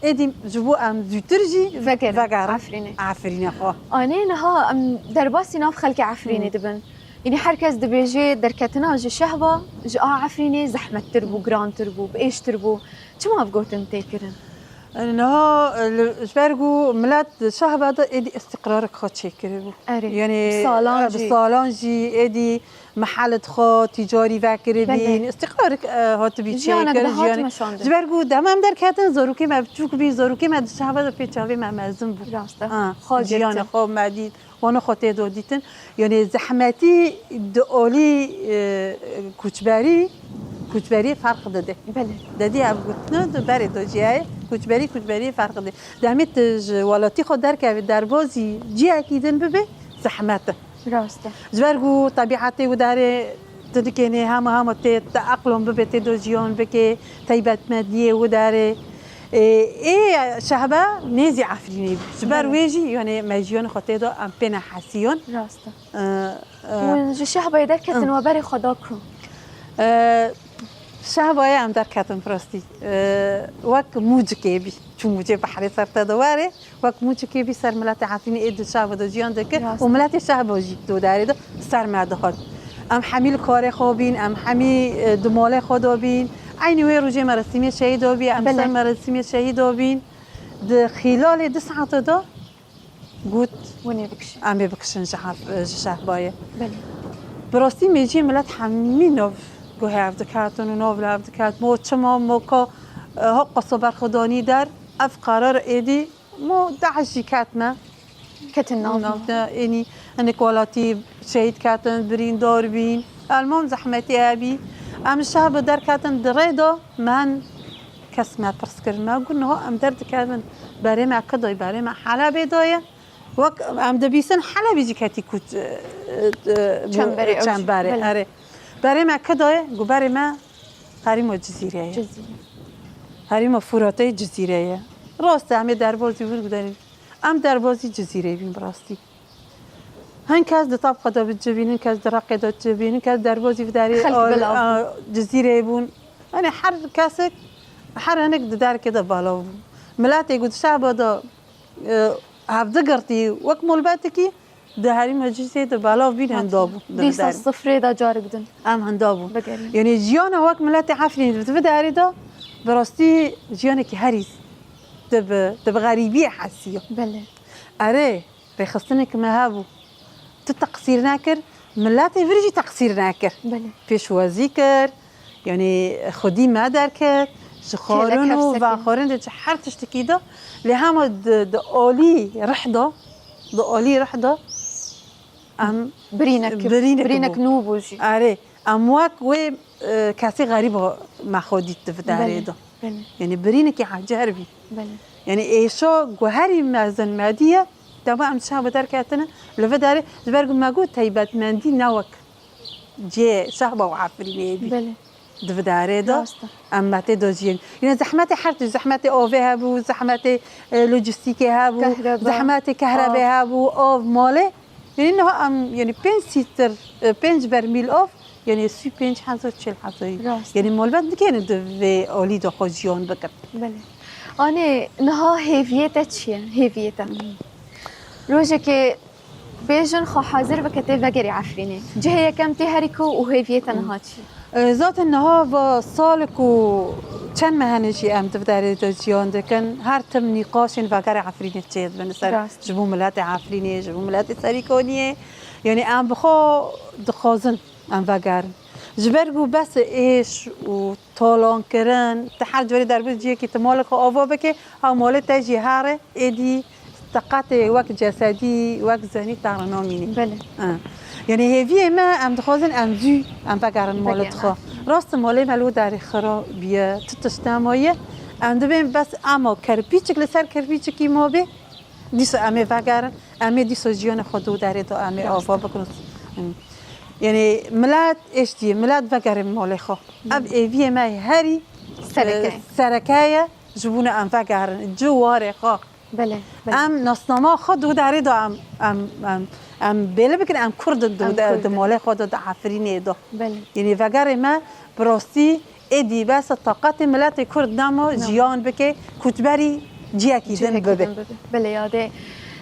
êdî ji bo em zûtir jî vegerin, vegerin Efrînê. Efrînê xwe. Anê niha em derbasî nav xelkê Efrînê dibin. Yanî her kes dibêje derketina ji Şehba, ji a Efrînê zehmettir bû, girantir bû, bi êştir bû. Çima ev gotin tê kirin? Niha, e, li, ji ber ku milet di Şehba de êdî îstiqrarek xwe çêkiribû. Erê. Yanî, bi salan e, bi jî. Salan jî êdî mehel dixwe tîcarî vekiribîn. Belê. Îstiqrarek, e, hatibî çêkirin. Jiyanek dihat meşandin. Ji ber ku dema em derketin, zarokê me biçûk bîn, zarokê me di Şehba de pê çavê me mezin bû. Rast e. Ha, xwe girtin. Jiyana xwe me dît. Wana xwe tê de dîtin. Yanî zehmetî di alî, e, koçberî, koçberî ferq dide. Belê. Dedî ev gotine di berê de jî heye. Koçberî, koçberî ferq dide. Demê tu ji welatî xwe derkevî derbazî ciyekî din bibê, zehmet e. Rast e. Ji ber ku tebîetê wî derê tu dikenê hema hema tê, te eqlon bibê tê de jiyan bikê, teybetmendiyê wî derê. Ê, ê Şehbe nêzî Efrînê bû. Ji ber wê jî, yanê me jiyanê xwe tê de em pê nehesiyan. Rast e. Ê, ê, hûn ji Şehbayê derketin we berê xwe da ku? Ê, Şehbayê em derketin bi rastî. Ê, wek mûcikê bî. Çû mûcê behrê ser te de werê. Wek mûçikê bî ser miletê Efrînê ê di Şehba de jiyan dikir û miletê Şehba jî di derê de ser me dihat. Em hemî li karê xwe bîn, em hemî, e, di malê xwe de bîn. Eynî wê rojê merasîmê şehîda bî, em ser merasîmê şehîda bîn. Di xîlalê du saete de Got, Winê bikişin. Em ê bikişin ji hef-, ji şehbayê. Belê. Bi rastî mêjiyê milet hemî nav guhê hev diketin û nav li hev diket. Mo çima, mo ka, e, ha qasa berxwedanî der, ev qerar êdî mo deh jî ketine. Ketin nav. Navte ênî hinek welatî şehîd ketin, birîndar bîn. Elman zehmetî hebî. Em şehba derketin di rê de, me hin kes me pirs kir. Me got, niha em derdikevin. Berê me kidayê, berê me Helebê daye. Wek em dibîsin Helebî jî ketî kût, e, e, e, Çemberê ew jî. çemberê, Belê. Erê. Berê me kidayê, got berê me herîma Cizîrê ye. Cizîre. Herîma Furatê Cizîrê ye. Rast e, em ê derbazî wir gudanîn. Em derbazî Cizîrê bîn bi rastî. Hin kes di Tabqa de bi cibîn, hin kes di Reqê de cibîn, hin kes derbazî vidarê Xelk al-, belav bûn. a, Cizîrê bûn. Yanî her kesek, her hinek di derkê de belav bûn. Miletê ku di şehba de, e, hevdigirtî wek malbetekî di herîma Cizîrê de belav bîn, hinda bû. Di Dîsa vidarê. Sifrê de carik din. Em hinda bûn. Bigerîn. Yanî jiyana wek miletê Efrînê di vidarê de bi rastî jiyanekî herî di bi, di bi xerîbiyê hesiya. Belê. Erê, rêxistinek me hebû. Tu teqsîr nekir, miletê vir jî teqsîr nekir. Belê. Pêşwazî kir, yanî xwedî me derket, ji Kêlek xwarin û hevsekê. vexwarin de ji her tiştekî de, lê hema di, di alî rih de, di alî rih de em Birînek, birînek birînek bû. Nû bû jî. Erê, em wek wê, e, kesê xerîba me xwe dît di vidarê de. Belê. Yanî birînekî ecer bî. Belê. Yanî êşa ku herî mezin me dî ye, dema em şeva derketine, li vidarê, ji ber ku me got taybetmendî ne wek cihê şehba û Efrînê bî. Belê. Di vidarê de Rast e. em me tê de jiyên. Yine zehmetê her tişt, zehmetê avê hebû, zehmetê, e, lojîstîkê hebû, Kehreba, zehmetê kehrebê av. Hebû, av, malê. Yanî niha em, yanî pênc sîtir, e, pênc bermîl av, yanî sî û pênc hezar, çil hezar. Rast. Yanî malbet nikêne di vê alî de xwe jiyan bikin. Belê. Anê, niha hêviyê te çi ye? Hêviyê te. Rojekê bêjin xwe hazir bike tê vegerî Efrînê. Cihê yekem tê herî ku û hêviyê te niha çi ye? E, zaten niha va salik û çend meh hene jî em di vidarê de jiyan dikin. Her tim nîqaşên vegerê Efrînê çêdibin ser, Rast. Ji bo miletê Efrînê, ji bo miletê Serîkaniyê. Yanî em bi xwe dixwazin em vegerin. Ji ber ku bes êş û talankirin, tu her carê derbas ciyekî tu malê xwe ava bike, ha malê te jî here, êdî teqetê wek cesedî, wek zenî te re namînî. Belê. Ha. Yanî hêviyê me, em dixwazin em zû em vegerin malê Vegerin. Xwe. Rast e, malê me lo derê xira biye, tu tişt nemaye. Em dibên bes ema kerpîçik li ser kerpîçikî ma bê, dîsa em ê vegerin, em ê dîsa jiyana xwe di derê de em ê Rast. Ava bikin. Yanî milet êştî, milet vegerin malê xwe. Ev êviyê me herî, Sereke. e, sereke ye, ji bo ne em vegerin, ciwarê xwe. Belê, belê. Em nasnama xwe di derê de em, em, em, em bêle bikin, em Kurd in di, Em de, Kurd di in. Malê xwe de, di Efrînê de. Belê. Yanî vegerê me bi rastî êdî bes taqetê miletê Kurd nema jiyan bike, kûçberî ciyekî din bibe. Belê yadê.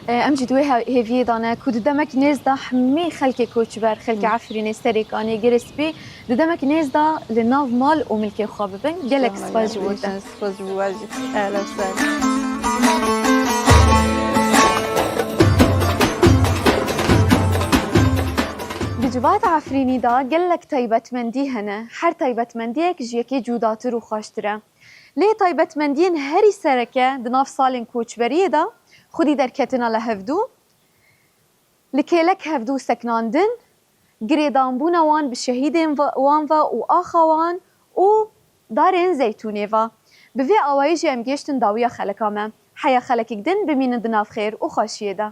E, em jî di wê he-, hêviyê de ne ku di demekî nêz de hemî xelkê koçber, xelkê Efrînê, Serêkanê, Girê Spî, di demekî nêz de li nav mal û milkê xwe bibin. Gelek spas ji bo te. Spas ji bo we jî. Ehlen sehlen. Di civata Efrînî de gelek taybetmendî hene. Her taybetmendiyek ji yekê cudatir û xweştir e. Lê taybetmendiyên herî sereke di nav salên koçberiyê de xwedî derketina li hevdû, li kêlek hevdû seknandin, girêdanbûna wan bi şehîdên va-, wan ve û axa wan û darên zeytûnê ve. Bi vê awayî jî em gêştin dawiya xeleka me. Heya xelekek din bimînin di nav xêr û xweşiyê de.